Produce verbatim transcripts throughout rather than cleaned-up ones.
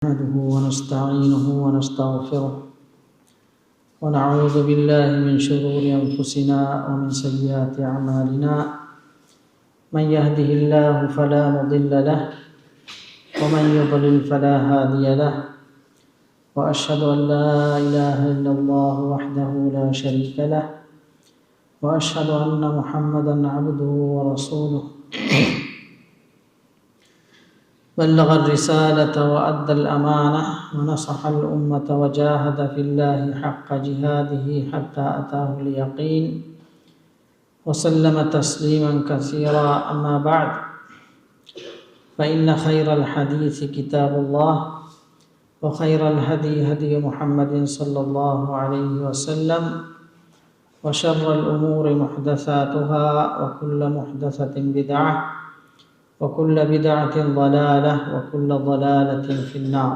نحمده ونستعينه ونستغفره، ونعوذ بالله من شرور أنفسنا ومن سيئات أعمالنا. من يهده الله فلا مضل له، ومن يضلل فلا هادي له. وأشهد أن لا إله إلا الله وحده لا شريك له، وأشهد أن محمدا عبده ورسوله. بلغ الرسالة وأدى الأمانة ونصح الأمة وجاهد في الله حق جهاده حتى أتاه اليقين، وسلم تسليما كثيرا. أما بعد، فإن خير الحديث كتاب الله، وخير الهدي هدي محمد صلى الله عليه وسلم، وشر الأمور محدثاتها، وكل محدثة بدعة، وكل بدعة ضلالة، وكل ضلالة في النار.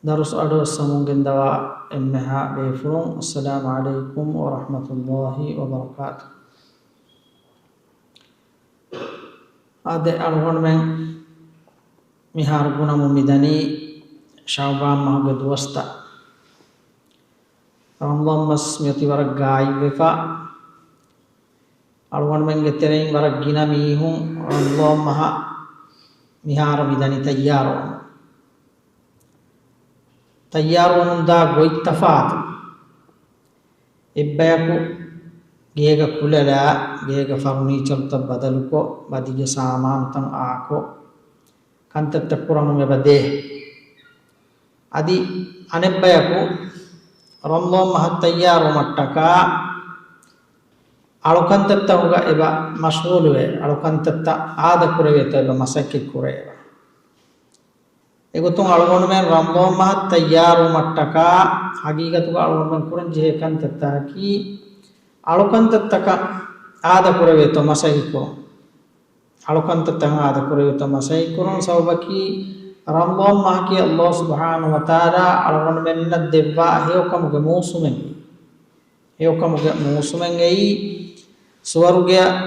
ދަރުސް އަޑުއައްސަމުން ގެންދަވާ އެންމެހާ ބޭފުޅުން، އައްސަލާމު ޢަލައިކުމް ވަރަޙްމަތުﷲި ވަބަރަކާތުހު. އާދެ، އަޅުގަނޑުމެން މިހާރު ބުނަމުން މިދަނީ ޝަޢުބާން މަހުގެ ދުވަސްތައް. ރަމަޟާން މަސް މިއޮތީ ވަރަށް ގާތްވެފަ. އަޅުގަނޑުމެންގެ ތެރެއިން ވަރަށް ގިނަ މީހުން ރަމަޟާން މަހަށް މިހާރު މިދަނީ ތައްޔާރުވަމުން. ތައްޔާރުވަމުންދާ ގޮތް ތަފާތު. އެއްބަޔަކު ގޭގަ ކުލަލާ، ގޭގަ ފަރުނީޗަރުތައް ބަދަލުކޮށް، ބަދިގެ ސާމާނުތައް އާކޮށް، ކަންތައްތައް ކުރަމުން އެބަ ދޭ. އަދި އަނެއްބަޔަކު ރަމަޟާން މަހަށް ތައްޔާރުވުމަށްޓަކާ އަޅުކަންތައްތަކުގަ އެބަ މަޝްޣޫލުވެ، އަޅުކަންތައްތައް އާދަކުރެވޭތޯ އެބަ މަސައްކަތް ކުރެވޭ. އެގޮތުން އަޅުގަނޑުމެން ރަމަޟާން މަހަށް ތައްޔާރުވުމަށްޓަކާ ހަގީގަތުގަ އަޅުގަނޑުމެން ކުރަން ޖެހޭ ކަންތައްތަކަކީ، އަޅުކަންތައްތަކަށް އާދަކުރެވޭތޯ މަސައްކަތް ކުރުން. އަޅުކަންތައްތަކަށް އާދަކުރެވޭތޯ މަސައްކަތް ކުރުން. ސަބަބަކީ، ރަމަޟާން މަހަކީ ﷲ ސުބްޙާނަހޫ ވަތަޢާލާ އަޅުގަނޑުމެންނަށް ދެއްވާ ހެޔޮކަމުގެ މޫސުމެއް. ހެޔޮކަމުގެ މޫސުމެއް އެއީ، ސުވަރުގެއަށް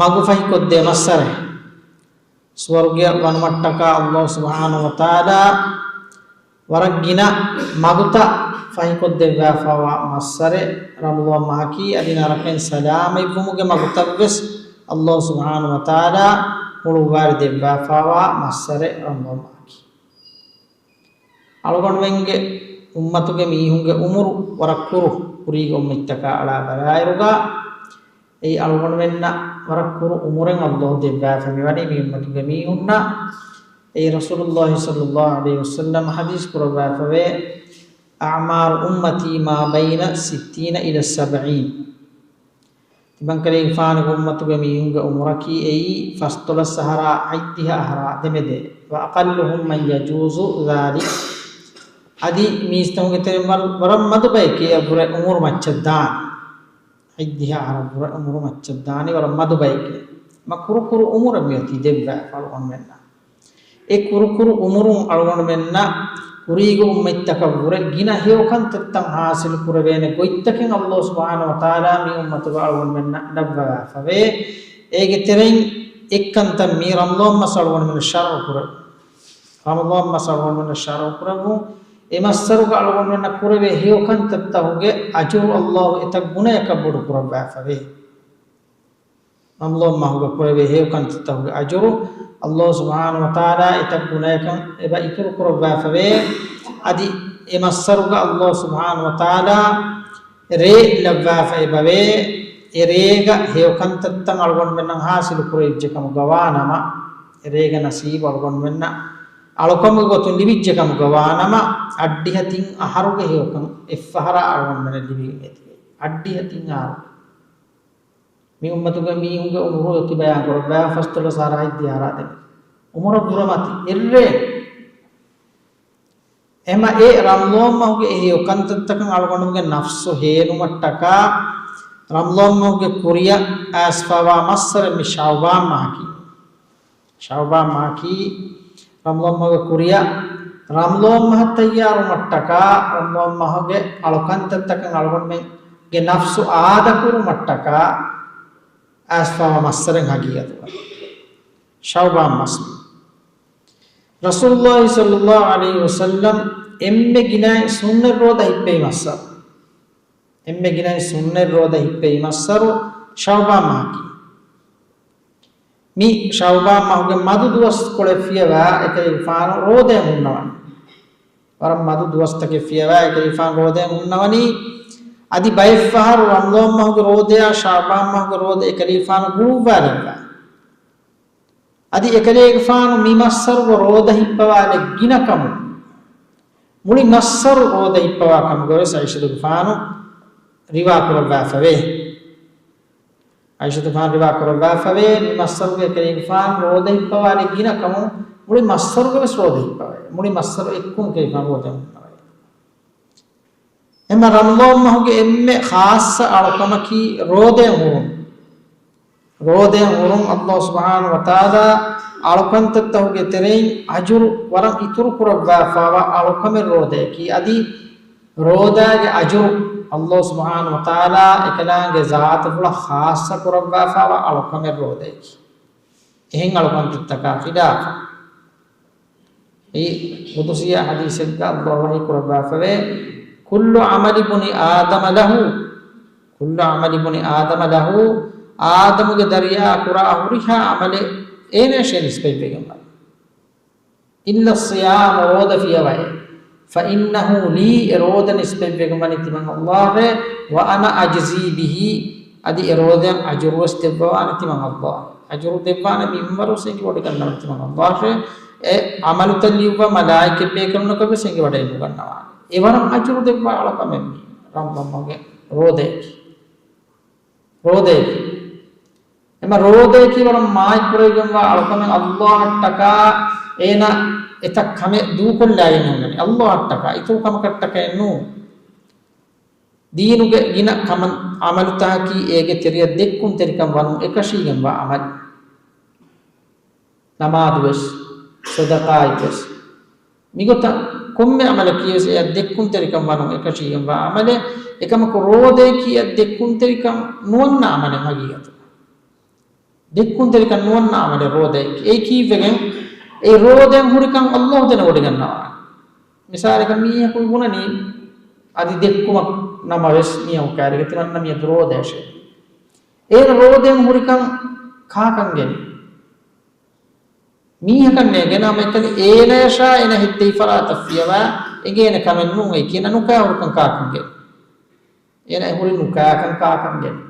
މަގު ފަހިކޮށްދޭ މައްސަރެއް. ސުވަރުގެއަށް ވަނުމަށްޓަކާ ﷲ ސުބްޙާނަހޫ ވަތަޢާލާ ވަރަށް ގިނަ މަގުތައް ފަހިކޮށްދެއްވާފައިވާ މައްސަރެއް ރަމަޟާން މަހަކީ. އަދި ނަރަކައިން ސަލާމަތްވުމުގެ މަގުތައްވެސް ﷲ ސުބްޙާނަހޫ ވަތަޢާލާ ހުޅުއްވާލި ދެއްވާފައިވާ މައްސަރެއް ރަމަޟާން މަހަކީ. އަޅުގަނޑުމެންގެ އުއްމަތުގެ މީހުންގެ އުމުރު ވަރަށް ކުރު، ކުރީގެ އުއްމަތްތަކާ އަޅާ ބަލާއިރުގަ، އެއީ އަޅުގަނޑުމެންނަށް ވަރަށް ކުރު އުމުރެއް ﷲ ދެއްވާފަ މިވަނީ މި އުއްމަތުގެ މީހުންނަށް. އެއީ ރަސޫލުﷲ ޞައްލަﷲ ޢަލައިހި ވަސައްލަމަ ޙަދީޘް ކުރައްވާފަވޭ، "أعمار أمتي ما بين ستين إلى سبعين." ތިމަންކަލޭގެފާނުގެ އުއްމަތުގެ މީހުންގެ އުމުރަކީ އެއީ ފަސްދޮޅަސް އަހަރާ ހަތްދިހަ އަހަރާ ދެމެދޭ. "وأقلهم من يجوز ذلك." އަދި މީސްތަކުންގެ ތެރެއިން ވަރަށް، ވަރަށް މަދު ބައެކޭ އެއަށްވުރެ އުމުރު މައްޗަށް ދާން. ހަތްދިހަ އަހަރަށްވުރެ އުމުރު މައްޗަށް ދާނީ ވަރަށް މަދު ބައެކޭ. މަ ކުރު ކުރު އުމުރެއް މިއޮތީ ދެއްވާފަ އަޅުގަނޑުމެންނަށް. އެ ކުރު ކުރު އުމުރުން އަޅުގަނޑުމެންނަށް ކުރީގެ އުއްމަތްތަކަށްވުރެ ގިނަ ހެޔޮ ކަންތައްތައް ޙާޞިލު ކުރެވޭނެ ގޮތްތަކެއް ﷲ ސުބްޙާނަހޫ ވަތަޢާލާ މި އުއްމަތުގަ އަޅުގަނޑުމެންނަށް ލައްވަވާފަވޭ. އޭގެ ތެރެއިން އެއްކަންތައް މީ ރަމަޟާން މަސް އަޅުގަނޑުމެންނަށް ޝަރުޢު ކުރެވުން. ރަމަޟާން މަސް އަޅުގަނޑުމެންނަށް ޝަރުޢު ކުރެވުން. އެ މައްސަރުގަ އަޅުގަނޑުމެންނަށް ކުރެވޭ ހެޔޮ ކަންތައްތަކުގެ އަޖުރު ﷲ އެތައް ގުނަޔަކަށް ބޮޑު ކުރައްވާފަވޭ. ރަމަޟާން މަހުގަ ކުރެވޭ ހެޔޮ ކަންތައްތަކުގެ އަޖުރު ﷲ ސުބްޙާނަހޫ ވަތަޢާލާ އެތައް ގުނަޔަކަށް އެބަ އިތުރު ކުރައްވާފަވޭ. އަދި އެ މައްސަރުގަ ﷲ ސުބްޙާނަހޫ ވަތަޢާލާ ރޭ ލައްވާފަ އެބަވޭ. އެ ރޭގަ ހެޔޮ ކަންތައްތައް އަޅުގަނޑުމެންނަށް ޙާޞިލު ކުރެވިއްޖެ ކަމުގަ ވާނަމަ، އެ ރޭގެ ނަސީބު އަޅުގަނޑުމެންނަށް އަޅުކަމުގެ ގޮތުން ލިބިއްޖެ ކަމުގަ ވާނަމަ، އަށްޑިހަ ތިން އަހަރުގެ ހެޔޮކަން އެއްފަހަރާ އަޅުގަނޑުމެންނަށް ލިބިގެން އެދިގެން. އަށްޑިހަ ތިން އަހަރު. މި އުއްމަތުގެ މީހުންގެ އުމުރު އޮތީ ބަޔާން ކުރައްވާ ފަސްދޮޅަސް އަހަރާ ހަތްދިހަ އަހަރާ ދެމެދު. އުމުރަށް ވުރެ މަތި އެއްރޭ. އެމަ އެ ރަމަޟާން މަހުގެ އެ ހެޔޮ ކަންތައްތަކަށް އަޅުގަނޑުމެންގެ ނަފްސު ހޭލުމަށްޓަކާ، ރަމަޟާން މަހުގެ ކުރިއަށް އައިސްފައިވާ މައްސަރެއް މި ޝަޢުބާން މަހަކީ. ޝަޢުބާން މަހަކީ ރަމަޟާން މަހުގެ ކުރިއަށް ރަމަޟާން މަހަށް ތައްޔާރުވުމަށްޓަކާ، ރަމަޟާން މަހުގެ އަޅުކަންތައްތަކަށް އަޅުގަނޑުމެންގެ ނަފްސު އާދަކުރުމަށްޓަކާ އައިސްފައިވާ މައްސަރެއް ހަގީގަތުގަ ޝަޢުބާން މަސް. ރަސޫލުﷲ ޞައްލަﷲ ޢަލައިހި ވަސައްލަމް އެންމެ ގިނައިން ސުންނަތް ރޯދަ ހިއްޕެވި މައްސަރު، އެންމެ ގިނައިން ސުންނަތް ރޯދަ ހިއްޕެވި މައްސަރު ޝަޢުބާން މަހަކީ. މި ޝަޢުބާން މަހުގެ މަދު ދުވަސްކޮޅެއް ފިޔަވާ އެކަލޭގެފާނު ރޯދައިން ހުންނަވަނީ. ވަރަށް މަދު ދުވަސްތަކެއް ފިޔަވާ އެކަލޭގެފާނު ރޯދައިން ހުންނަވަނީ. އަދި ބައެއްފަހަރު ރަމަޟާން މަހުގެ ރޯދަޔާ ޝަޢުބާން މަހުގެ ރޯދަ އެކަލޭގެފާނު ގުޅުއްވާލައްވާ. އަދި އެކަލޭގެފާނު މި މައްސަރުގަ ރޯދަ ހިއްޕަވާލެއް ގިނަ ކަމުން، މުޅި މައްސަރު ރޯދަ ހިއްޕަވާ ކަމުގަވެސް ޢާއިޝަތުގެފާނު ރިވާ ކުރައްވާފަވޭ. ޢާއިޝަތުގެފާނު ރިވާ ކުރައްވާފަވޭ، މި މައްސަރުގަ އެކަލޭގެފާނު ރޯދަ ހިއްޕަވާލެއް ގިނަ ކަމުން، މުޅި މައްސަރުގަވެސް ރޯދަ ހިއްޕަވައޭ. މުޅި މައްސަރު އެއްކުން އެކަލޭގެފާނު ރޯދަ ހުންނަވައޭ. އެމަ ރަމަޟާން މަހުގެ އެންމެ ޚާއްޞަ އަޅުކަމަކީ ރޯދައިން ހުރުން. ރޯދައިން ހުރުން ﷲ ސުބްޙާނަހޫ ވަތަޢާލާ އަޅުކަންތައްތަކުގެ ތެރެއިން އަޖުރު ވަރަށް އިތުރު ކުރައްވާފާވާ އަޅުކަމެއް ރޯދައަކީ. އަދި ރޯދާގެ އަޖުރު ﷲ ސުބްޙާނަހޫ ވަތަޢާލާ އެކަލާނގެ ޒާތުފުޅަށް ޚާއްޞަ ކުރައްވާފާވާ އަޅުކަމެއް ރޯދައަކީ. އެހެން އަޅުކަންތައްތަކާ ޚިލާފަށް. އެއީ ޤުދުސީ ޙަދީޘެއްގަ ﷲ ވަޙީ ކުރައްވާފަވޭ، "كل عمل ابن آدم له، كل عمل ابن آدم له." އާދަމުގެ ދަރިޔާ ކުރާ ހުރިހާ ޢަމަލެއް އޭނަޔަށޭ ނިސްބަތްވެގެންވާ. "إلا الصيام، ރޯދަ ފިޔަވައޭ. فإنه لي، އެ ރޯދަ ނިސްބަތްވެގެންވަނީ ތިމަން ﷲ އަށޭ. وأنا أجزي به، އަދި އެ ރޯދައަށް އަޖުރުވެސް ދެއްވަވާނެ ތިމަން ﷲ އަށޭ. އަޖުރު ދެއްވާނެ މިންވަރުވެސް އެނގިވޮޑިގަންނަވާނެ ތިމަން ﷲ އަށޭ. އެ ޢަމަލުތައް ލިޔުއްވާ މަލާއިކަތް ބޭކަލުންނަކަށްވެސް އެނގިވަޑައިނުގަންނަވާނެ. އެވަރަށް އަޖުރު ދެއްވާ އަޅުކަމެއް މީ ރަމަޟާން މަހުގެ ރޯދައަކީ." ރޯދައަކީ. އެމަ ރޯދައަކީ ވަރަށް މާތް ކުރެވިގެންވާ އަޅުކަމެއް. ﷲ އަށްޓަކާ އޭނަ އެތައް ކަމެއް ދޫކޮށްލާގެން އޮންނަނީ. ﷲ އަށްޓަކާ އިތުރު ކަމަކަށްޓަކައެއް ނޫން. ދީނުގެ ގިނަ ކަމަށް ޢަމަލުތަކަކީ އޭގެ ތެރެއަށް ދެއްކުންތެރިކަން ވަނުން އެކަށީގެންވާ ޢަމަލު. ނަމާދުވެސް، ޞަދަޤާތްވެސް، މިގޮތަށް ކޮންމެ ޢަމަލަކީވެސް އެއަށް ދެއްކުންތެރިކަން ވަނުން އެކަށީގެންވާ ޢަމަލެއް. އެކަމަކު ރޯދައަކީ އެއަށް ދެއްކުންތެރިކަން ނުވަންނަ ޢަމަލެއް ހަގީގަތުގަ. ދެއްކުންތެރިކަން ނުވަންނަ ޢަމަލެއް ރޯދައަކީ. އެއީ ކީއްވެގެން؟ އެ ރޯދައިން ހުރިކަން ﷲ ދެނެވޮޑިގަންނަވާނެ. މިސާލަކަށް މީހަކު ބުނަނީ އަދި ދެއްކުމަށް ނަމަވެސް މީހަކު ކައިރިގަ ތިމަންނަ މިއަދު ރޯދައަށޭ. އޭނަ ރޯދައިން ހުރިކަން ކާކަން ގެން؟ މީހަކަށް ނޭނގޭނެ ހަމައެކަނި އޭނަޔަށާ އޭނަ ހެއްދެވި ފަރާތަށް ފިޔަވާ އެނގޭނެ ކަމެއް ނޫން. އެއީ ކިޔަން ނުކާ ހުރިކަން ކާކަން ގެން؟ އޭނަ އެ ހުރި ނުކާކަން ކާކަން ގެން؟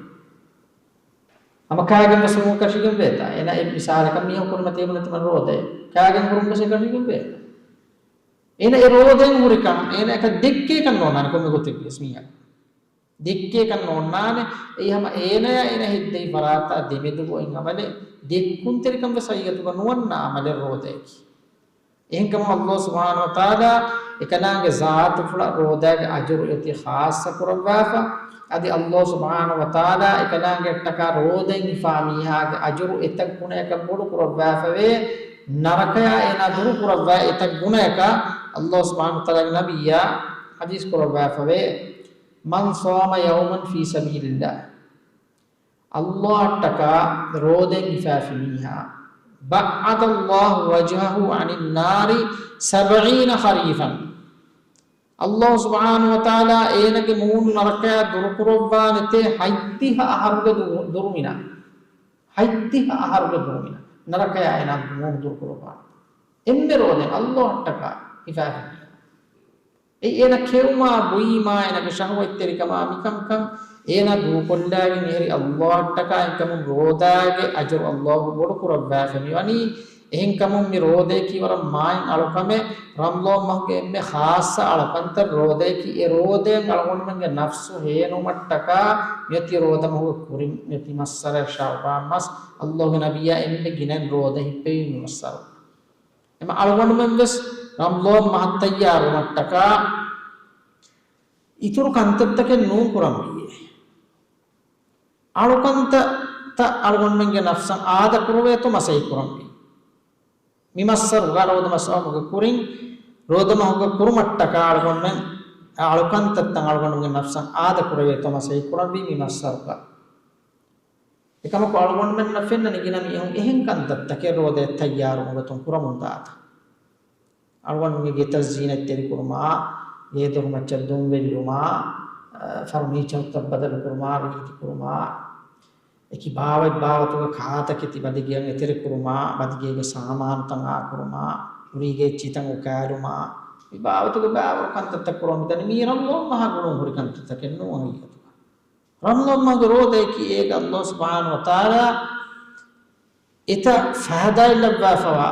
ހަމަ ކާގެން ވެސް ހުރުން އެކަށީގެން ވޭތާ؟ އޭނަ އެ މިސާލަކަށް މީހަކު ކުރިމަތީ ބުނެ ތިމަން ރޯދައެއް ކާގެން ހުރުން ވެސް އެކަށީގެން ވޭތާ؟ އޭނަ އެ ރޯދައިން ހުރިކަން އޭނަ އެކަށް ދެއްކޭކަށް ނޯންނާނެ ކޮންމެ ގޮތެއްވިޔަސް މީހަކަށް. ދެއްކޭކަށް ނޯންނާނެ. އެއީ ހަމަ އޭނަޔާ އޭނަ ހެއްދެވި ފަރާތާ ދެމެދު އޮތް ޢަމަލެއް. ދެއްކުންތެރިކަން ވެސް ހަގީގަތުގަ ނުވަންނަ ޢަމަލެއް ރޯދައަކީ. އެހެންކަމުން ﷲ ސުބްޙާނަހޫ ވަތަޢާލާ އެކަލާނގެ ޒާތުފުޅަށް ރޯދާގެ އަޖުރު އޮތީ ޚާއްޞަ ކުރައްވާފަ. އަދި ﷲ ސުބްޙާނަހޫ ވަތަޢާލާ އެކަލާނގެއަށްޓަކާ ރޯދައިން ހިފާ މީހާގެ އަޖުރު އެތައް ގުނަޔަކަށް ބޮޑު ކުރައްވާފަވޭ. ނަރަކަޔާ އޭނާ ދުރު ކުރައްވާ އެތައް ގުނަޔަކަށް ﷲ ސުބްޙާނަހޫ ވަތަޢާލާގެ ނަބިއްޔާ ޙަދީޘް ކުރައްވާފަވޭ، "من صام يوما في سبيل الله." ﷲ އަށްޓަކާ ރޯދައިން ހިފާފި މީހާ، "بعد الله وجهه عن النار سبعين خريفا." ﷲ ސުބްޙާނަހޫ ވަތަޢާލާ އޭނަގެ މޫނު ނަރަކަޔާ ދުރުކުރައްވާނެތޭ ހަތްދިހަ އަހަރުގެ ދު-، ދުރުމިނަށް. ހަތްދިހަ އަހަރުގެ ދުރުމިނަށް ނަރަކަޔާ އޭނާގެ މޫނު ދުރުކުރައްވާނެ. އެންމެ ރޯދައިން ﷲ އަށްޓަކާ ހިފާފި މީހާ. އެއީ އޭނަ ކެއުމާ، ބުއީމާ، އޭނަގެ ޝަހުވަތްތެރިކަމާ މިކަންކަން އޭނާ ދޫކޮށްލާގެން އެހެރީ ﷲ އަށްޓަކާ. އެހެންކަމުން ރޯދާގެ އަޖުރު ﷲ ބޮޑު ކުރައްވާފަ މިވަނީ. އެހެންކަމުން މި ރޯދައަކީ ވަރަށް މާތް އަޅުކަމެއް. ރަމަޟާން މަހުގެ އެންމެ ޚާއްޞަ އަޅުކަންތައް ރޯދައަކީ. އެ ރޯދައިން އަޅުގަނޑުމެންގެ ނަފްސު ހޭނުމަށްޓަކާ މިއޮތީ ރޯދަ މަހުގެ ކުރިން މިއޮތީ މައްސަރަ ޝަޢުބާން މަސް. ﷲ ގެ ނަބިއްޔާ އެންމެ ގިނައިން ރޯދަ ހިއްޕެވީ މި މައްސަރު. އެމަ އަޅުގަނޑުމެން ވެސް ރަމަޟާން މަހަށް ތައްޔާރުވުމަށްޓަކާ އިތުރު ކަންތައްތަކެއް ނޫން ކުރަންވީ. އަޅުކަންތައް ތައް އަޅުގަނޑުމެންގެ ނަފްސަށް އާދަ ކުރެވޭތޯ މަސައްކަތް ކުރަންވީ. މި މައްސަރުގަ ރޯދަ މަސް އައުމުގެ ކުރިން، ރޯދަ މަހުގަ ކުރުމަށްޓަކާ އަޅުގަނޑުމެން އަޅުކަންތައްތައް އަޅުގަނޑުމެންގެ ނަފްސަށް އާދަ ކުރެވޭތޯ މަސައްކަތް ކުރަންވީ މި މައްސަރުގަ. އެކަމަކު އަޅުގަނޑުމެންނަށް ފެންނަނީ ގިނަ މީހުން އެހެން ކަންތައްތަކެއް ރޯދައަށް ތައްޔާރުވުމުގެ ގޮތުން ކުރަމުންދާތަން. އަޅުގަނޑުގެ ގެތައް ޒީނަތްތެރިކުރުމާ، ގޭދޮރުމައްޗަށް ދޮންވެއްލުމާ، އަ، ފަރުނީޗަރުތައް ބަދަލުކުރުމާ، ރީތިކުރުމާ، އެކި ބާވަތް ބާވަތުގަ ކާތަކެތި ބަދިގެއަށް އެތެރެކުރުމާ، ބަދިގޭގެ ސާމާނުތައް އާކުރުމާ، ހުރީގެ އެއްޗިތައް އުކާލުމާ، މި ބާވަތުގަ ބާވަރު ކަންތައްތައް ކުރަމުން މިދަނީ. މީ ރަމަޟާން މަހާ ގުޅުން ހުރި ކަންތައްތަކެއް ނޫން ހަގީގަތުގަ. ރަމަޟާން މަހުގެ ރޯދައަކީ އޭގަ ﷲ ސުބްޙާނަހޫ ވަތަޢާލާ އެތައް ފައިދާއެއް ލައްވާފަވާ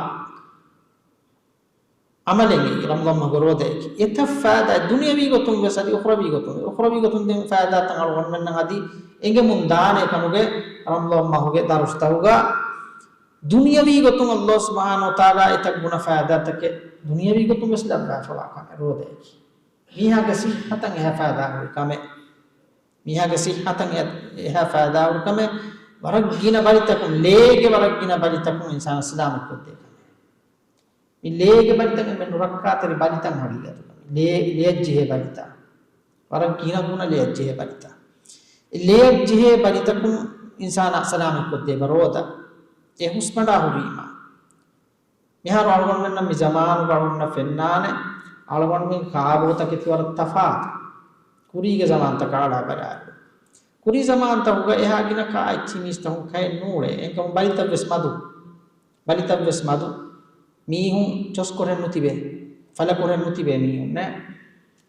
ޢަމަލެއް ރަމަޟާން މަހުގެ ރޯދައަކީ. އެތައް ފައިދާ ދުނިޔަވީ ގޮތުން ވެސް އަދި އުޚްރަވީ ގޮތުން. އުޚްރަވީ ގޮތުން ދެން ފައިދާތައް އަޅުގަނޑުމެންނަށް އަދި އެނގެމުން ދާނެ ކަމުގެ ރަމަޟާން މަހުގެ ދަރުސްތަކުގަ ދުނިޔަވީ ގޮތުން ﷲ ސުބްޙާނަހޫ ވަތަޢާލާ އެތައް ގުނަ ފައިދާތަކެއް ދުނިޔަވީ ގޮތުން ވެސް ލައްވާފަވާ ކަމެއް ރޯދައަކީ. މީހާގެ ސިއްހަތަށް އެހާ ފައިދާ ހުރި ކަމެއް. މީހާގެ ސިއްހަތަށް އެ-، އެހާ ފައިދާ ހުރި ކަމެއް، ވަރަށް ގިނަ ބަލިތަކުން، ލޭގެ ވަރަށް ގިނަ ބަލިތަކުން އިންސާނާ ސަލާމަތްކޮށްދޭ ކަމެއް. މި ލޭގެ ބަލިތައް އެންމެ ނުރައްކާތެރި ބަލިތައް ހަގީގަތުގަ. މި ލޭ-، ލެޔަށްޖެހޭ ބަލިތައް. ވަރަށް ގިނަ ގުނަ ލެޔަށްޖެހޭ ބަލިތައް. އެ ލެޔަށްޖެހޭ ބަލިތަކުން އިންސާނާ ސަލާމަތްކޮށްދޭ ރޯދަ. އެ ހުސްބަނޑާ ހުރީމާ. މިހާރު އަޅުގަނޑުމެންނަށް މި ޒަމާނުގަ އަޅުގަނޑުމެންނަށް ފެންނާނެ، އަޅުގަނޑުމެން ކާބޯތަކެތި ވަރަށް ތަފާތު. ކުރީގެ ޒަމާންތަކަށް އަޅާ ބަލާއިރު، ކުރީ ޒަމާންތަކުގަ އެހާ ގިނަ ކާއެއްޗި މީސްތަކުން ކައެއް ނޫޅޭ. އެހެންކަމުން ބަލިތައްވެސް މަދު. ބަލިތައްވެސް މަދު. މީހުން ޗޮސްކުރެއް ނުތިބޭ. ފަލަކުރެއް ނުތިބޭ މީހުންނެއް.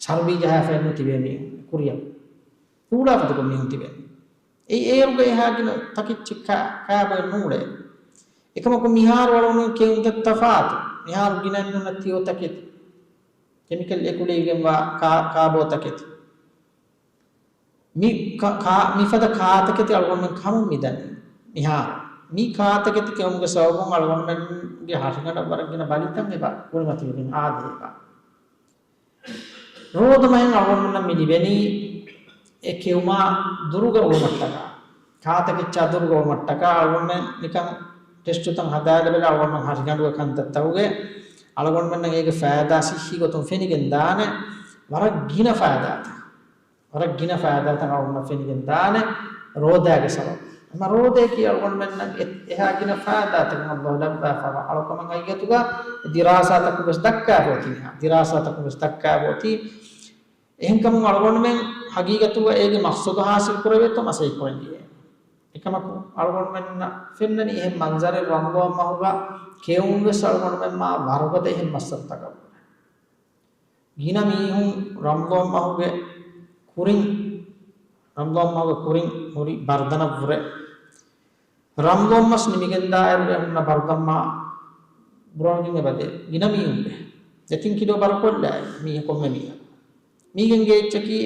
ޗަރުބީ ޖަހާފައެއް ނުތިބޭ މީހުން ކުރިއަށް. ކޫޅާފަދަކޮށް މީހުން ތިބޭ. އެއީ އޭރުގަ އެހާ ގިނަ ތަކެއްޗެއް ކާ-، ކާބޯއެއް ނޫޅޭ. އެކަމަކު މިހާރު އަޅުގަނޑު ކެއުންތައް ތަފާތު. މިހާރު ގިނަ އެންމެންނަށް ތިޔޯ ތަކެތި. ކެމިކަލް އެކުލެވިގެންވާ ކާ-، ކާބޯ ތަކެތި. މި ކާ-، ކާ-، މިފަދަ ކާތަކެތި އަޅުގަނޑުމެން ކަމުން މިދަނީ މިހާރު. މި ކާތަކެތި ކެއުމުގެ ސަބަބުން އަޅުގަނޑުމެންގެ ހަށިގަނޑަށް ވަރަށް ގިނަ ބަލިތައް އެބަ ކުރިމަތިވެގެން އާދޭ އެބަ. ރޯދަމަހެއް އަޅުގަނޑުމެންނަށް މި ލިބެނީ އެ ކެއުމާ ދުރުގަ އުޅުމަށްޓަކާ، ކާތަކެއްޗާ ދުރުގަ އުޅުމަށްޓަކާ އަޅުގަނޑުމެން ނިކަން ޓެސްޓުތައް ހަދާލެބެލާ އަޅުގަނޑުމެން ހަށިގަނޑުގެ ކަންތައްތަކުގެ އަޅުގަނޑުމެންނަށް އޭގެ ފައިދާ ސިއްހީ ގޮތުން ފެނިގެން ދާނެ ވަރަށް ގިނަ ފައިދާތައް. ވަރަށް ގިނަ ފައިދާތައް އަޅުގަނޑުމެން ފެނިގެން ދާނެ ރޯދާގެ ސަބަބުން. އެމަ ރޯދައަކީ އަޅުގަނޑުމެންނަށް އެ-، އެހާ ގިނަ ފައިދާތަކެއް ﷲ ލައްވާފަވާ އަޅުކަމަށް ހަގީގަތުގަ ދިރާސާތަކުން ވެސް ދައްކާފަ އޮތީ މިހާ. ދިރާސާތަކުން ވެސް ދައްކާފަ އޮތީ. އެހެންކަމުން އަޅުގަނޑުމެން ހަގީގަތުގަ އޭގެ މަޤްޞަދު ހާސިލް ކުރެވޭތޯ މަސައްކަތް ކުރަން ޖެހޭ. އެކަމަކު އަޅުގަނޑުމެންނަށް ފެންނަނީ އެހެން މަންޒަރެއް ރަމަޟާން މަހުގަ ކެއުން ވެސް އަޅުގަނޑުމެން މާ ވަރުގަދަ އެހެން މައްސަލަތަކަށް ވުރެ. ގިނަ މީހުން ރަމަޟާން މަހުގެ ކުރިން، ރަމަޟާން މަހުގެ ކުރިން ހުރި ބަރުދަނަށް ވުރެ. ރަމަޟާން މަސް ނިމިގެންދާއިރު އެ ހުންނަ ބަރުދަންމާ ބުރަވަގެން އެބަދޭ. ގިނަ މީހުންގެ. ދެތިން ކިލޯ ބަރުކޮށްލާ މީހަކު ކޮންމެ މީހަކު. މީގެންގެ އެއްޗަކީ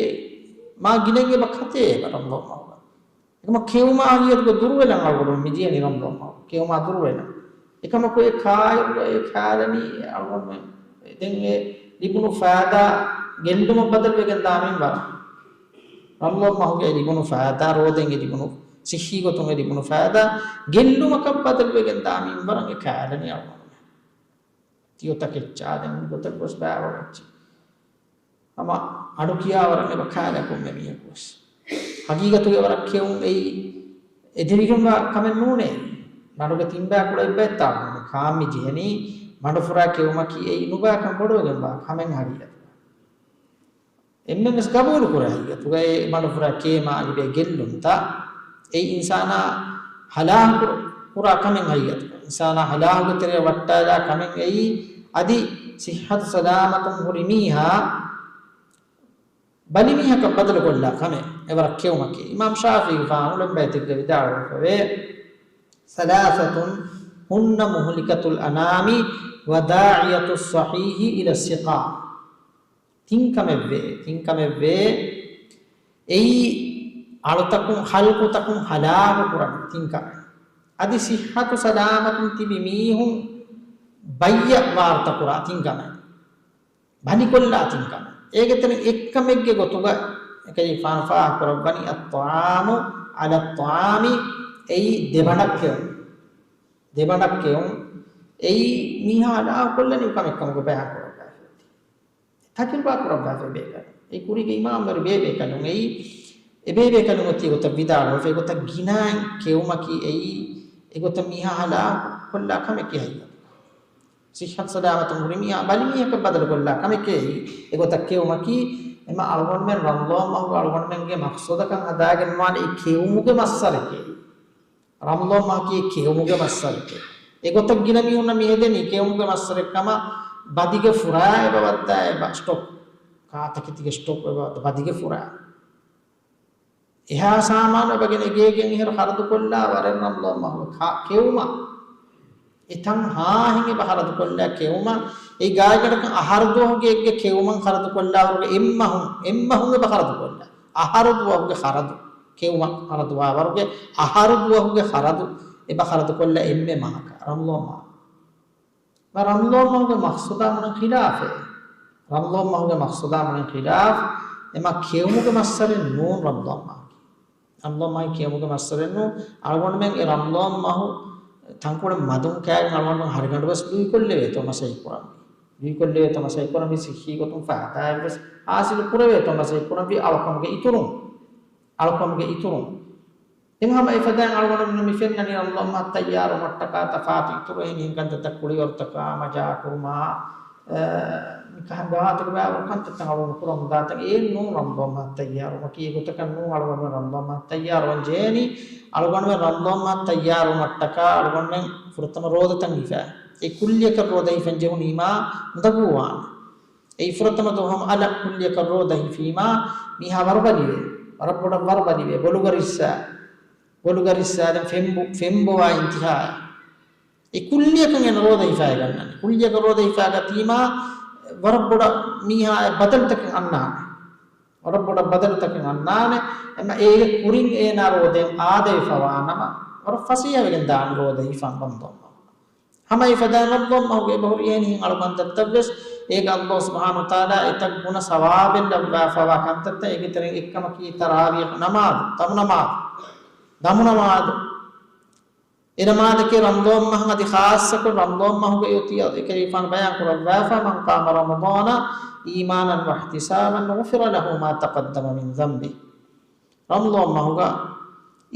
މާ ގިނައިން އެބަ ކަތޭ އެބަ ރަމަޟާން މަހުގަ. އެކަމަ ކެއުމާ ހަގީގަތުގަ ދުރުވެލަން އަޅުގަނޑު މިޖެހެނީ ރަމަޟާން މަހު. ކެއުމާ ދުރުވެލަން. އެކަމަކު އެ ކާއިރު އެ ކާލަނީ އަޅުގަނޑުމެން ދެން އެ ލިބުނު ފައިދާ ގެއްލުމަށް ބަދަލުވެގެން ދާ މިންވަރަށް. ރަމަޟާން މަހުގެ އެ ލިބުނު ފައިދާ، ރޯދައިން އެ ލިބުނު ސިއްހީ ގޮތުން އެ ލިބުނު ފައިދާ ގެއްލުމަކަށް ބަދަލުވެގެން ދާ މިންވަރަށް އެ ކާލަނީ އަޅުގަނޑުމެން. ތިޔޮތަކެއްޗާ ދެން ގޮތަށް ގޮސް ބާވަގައްޗި. ހަމަ އަޑު ކިޔާވަރަށް އެބަ ކާލާ ކޮންމެ މީހަކު ވެސް. ހަގީގަތުގެ ވަރަށް ކެއުން އެއީ އެދެވިގެންވާ ކަމެއް ނޫނޭ. މަޑުގެ ތިންބާ ކުޅަ އެއްބައްތާ ކާން މި ޖެހެނީ މަޑުފުރާ ކެއުމަކީ އެއީ ނުބާކަން ބޮޑުވެގެންވާ ކަމެއް ހަގީގަތުގަ. އެންމެން ވެސް ގަބޫލު ކުރާ ހަގީގަތުގަ އެ މަޑުފުރާ ކޭމާ ލިބޭ ގެއްލުންތައް އެއީ އިންސާނާ ހަލާކު ކުރާ ކަމެއް ހަގީގަތުގަ. އިންސާނާ ހަލާކުގެ ތެރެއަށް ވައްޓާލާ ކަމެއް އެއީ އަދި ސިއްހަތު ސަލާމަތުން ހުރި މީހާ ބަލި މީހަކަށް ބަދަލުކޮށްލާ ކަމެއް އެވަރަށް ކެއުމަކީ. އިމާމް ޝާފިޢީ ފާނުލެން ބައިތެއްގަ ވިދާޅުވެފަވޭ، ثلاثة هن مهلكة الأنام وداعية الصحيح إلى السقام. ތިން ކަމެއްވޭ، ތިން ކަމެއްވޭ، އެއީ އަޅުތަކުން، ޚަލްޤުތަކުން ހަލާކު ކުރަން ތިން ކަމެއް. އަދި ސިއްހަތު ސަލާމަތުން ތިބި މީހުން ބައްޔަށް ވާރުތަކުރާ ތިން ކަމެއް. ބަލިކޮށްލާ ތިން ކަމެއް. އޭގެ ތެރެ އެއްކަމެއްގެ ގޮތުގަ އެކަލޭގެފާނު ފާހަގަކުރައްވަނީ الطعام على الطعام، އެއީ ދެބަނޑަށް ކެއުން. ދެބަނޑަށް ކެއުން. އެއީ މީހާ ހަލާކުކޮށްލަނީ ކަމެއް ކަމުގަ ބަޔާން ކުރައްވާފައި އޮތީ. ތަޖުރިބާ ކުރައްވާފައި ބޭކަލުން. އެއީ ކުރީގެ އިމާމްވެރި ބޭބޭކަލުން. އެއީ އެ ބޭބޭކަލުން އޮތީ ގޮތަށް ވިދާޅުވެފަ. އެގޮތަށް ގިނައިން ކެއުމަކީ އެއީ އެގޮތަށް މީހާ ހަލާކުކޮށްލާ ކަމެކޭ ހައްޔަ. ސިއްހަތު ސަލާމަތުން ހުރި މީހާ ބަލި މީހަކަށް ބަދަލުކޮށްލާ ކަމެކޭ. އެގޮތަށް ކެއުމަކީ، އެމަ އަޅުގަނޑުމެން ރަމަޟާން މަހުގަ އަޅުގަނޑުމެންގެ މަޤްޞަދަކަށް ހަދާގެންވާނެ އެ ކެއުމުގެ މައްސަރެކޭ. ރަމަޟާން މަހަކީ ކެއުމުގެ މައްސަރެކޭ. އެގޮތަށް ގިނަ މީހުންނަށް މި ހެދެނީ ކެއުމުގެ މައްސަރެއް ކަމަށް. ބަދިގެ ފުރާ އެބަ ވައްދާ އެބަ ސްޓޮކް. ކާތަކެތިގެ ސްޓޮކް އެބަ ވައްދާ ބަދިގެ ފުރާ. އެހާ ސާމާނު އެބަ ގެނެ ގޭގެން އެހެރަ ޚަރަދުކޮށްލާ ވަރަށް ރަމަޟާން މަހުގަ ކެއުމަށް. އެތަން ހާހެން އެބަ ޚަރަދުކޮށްލާ ކެއުމަށް. އެ ގާތްގަނޑަކަށް އަހަރު ދުވަހުގެ އެއްގެ ކެއުމަށް ޚަރަދުކޮށްލާ ވަރުގެ އެއްމަހުން، އެއްމަހުން އެބަ ޚަރަދުކޮށްލާ. އަހަރު ދުވަހުގެ ޚަރަދު. ކެއުމަށް ޚަރަދުވާ ވަރުގެ އަހަރު ދުވަހުގެ ޚަރަދު އެބަ ޚަރަދުކޮށްލާ އެންމެ މަހަކަށް ރަމަޟާން މަހު. މަ ރަމަޟާން މަހުގެ މަޤްޞަދާ މުޅިން ޚިލާފެއް. ރަމަޟާން މަހުގެ މަޤްޞަދާ މުޅިން ޚިލާފް. އެމަ ކެއުމުގެ މައްސަރެއް ނޫން ރަމަޟާން މަހަކީ. ރަމަޟާން މަހު ކެއުމުގެ މައްސަރެއް ނޫން. އަޅުގަނޑުމެން އެ ރަމަޟާން މަހު ތަންކޮޅެއް މަދުން ކައިގެން އަޅުގަނޑުމެން ހަރިގަނޑު ވެސް ލުއިކޮށްލެވޭތޯ މަސައްކަތް ކުރަންވީ. ލުއިކޮށްލެވޭތޯ މަސައްކަތް ކުރަންވީ ސިއްހީ ގޮތުން ފައިދާއެއް ވެސް ހާސިލު ކުރެވޭތޯ މަސައްކަތް ކުރަންވީ އަޅުކަމުގެ އިތުރުން. އަޅުކަމުގެ އިތުރުން. ދެން ހަމަ އެފަދައިން އަޅުގަނޑުމެން މި ފެންނަނީ ރަމަޟާން މަހަށް ތައްޔާރުވުމަށްޓަކާ ތަފާތު އިތުރު އެހެނިހެން ކަންތައްތައް ކުޅިވަރުތަކާ މަޖާ ކުރުމާ، އަ، މިކަހަން ގާތުގަ ބާވަރު ކަންތައްތައް އަޅުގަނޑު ކުރަމުން ދާތަން އެއްނޫން ރަމަޟާން މަހަށް ތައްޔާރުވުމަކީ. އެގޮތަކަށް ނޫން އަޅުގަނޑުމެން ރަމަޟާން މަހަށް ތައްޔާރުވަން ޖެހޭނީ. އަޅުގަނޑުމެން ރަމަޟާން މަހަށް ތައްޔާރުވުމަށްޓަކާ އަޅުގަނޑުމެން ފުރަތަމަ ރޯދަތައް ހިފާ. އެ ކުއްލިއަކަށް ރޯދަ ހިފަން ޖެހުނީމާ އުނދަގޫވާނެ. އެ އިފުރަތަމަ ދުވަހު އަލަށް ކުއްލިއަކަށް ރޯދަ ހިފީމާ، މީހާ ވަރުބަލިވޭ. ވަރަށް ބޮޑަށް ވަރުބަލިވޭ. ބޮލުގަ ރިއްސާ، ބޮލުގަ ރިއްސާ ދެން ފެންބު-، ފެންބޮވާ އިންތިހާއަށް. އެ ކުއްލިއަކަށް އޭނަ ރޯދަ ހިފައިގަންނަނީ. ކުއްލިއަކަށް ރޯދަ ހިފާގަތީމާ، ވަރަށް ބޮޑަށް މީހާ އެ ބަދަލުތަކެއް އަންނާނެ. ވަރަށް ބޮޑަށް ބަދަލުތަކެއް އަންނާނެ. އެމަ އޭގެ ކުރިން އޭނާ ރޯދައިން އާދަވެފަވާ ނަމަ، ވަރަށް ފަސޭހަވެގެން ދާނެ ރޯދަ ހިފަން ރަމަޟާން މަހު. ހަމަ އެފަދައިން ރަމަޟާން މަހުގެ އެބަހުރި އެހެނިހެން އަޅުކަންތައްތައް ވެސް، އޭގަ އައްލާހު ސުބްޙާނަހު ވަތަޢާލާ އެތައް ގުނަ ސަވާބެއް ލައްވާފަވާ ކަންތައްތައް. އޭގެ ތެރެއިން އެއްކަމަކީ ތަރާވީޙު ނަމާދު، ދަމު ނަމާދު، ދަމު ނަމާދު. އެ ނަމާދަކީ ރަމަޟާން މަހަށް އަދި ޚާއްޞަކޮށް ރަމަޟާން މަހުގަ އޮތީ އެކަލޭގެފާނު ބަޔާން ކުރައްވާފަ، مَنْ قَامَ رَمَضَانَ إِيمَانًا وَاحْتِسَابًا غُفِرَ لَهُ مَا تَقَدَّمَ مِنْ ذَنْبِهِ. ރަމަޟާން މަހުގަ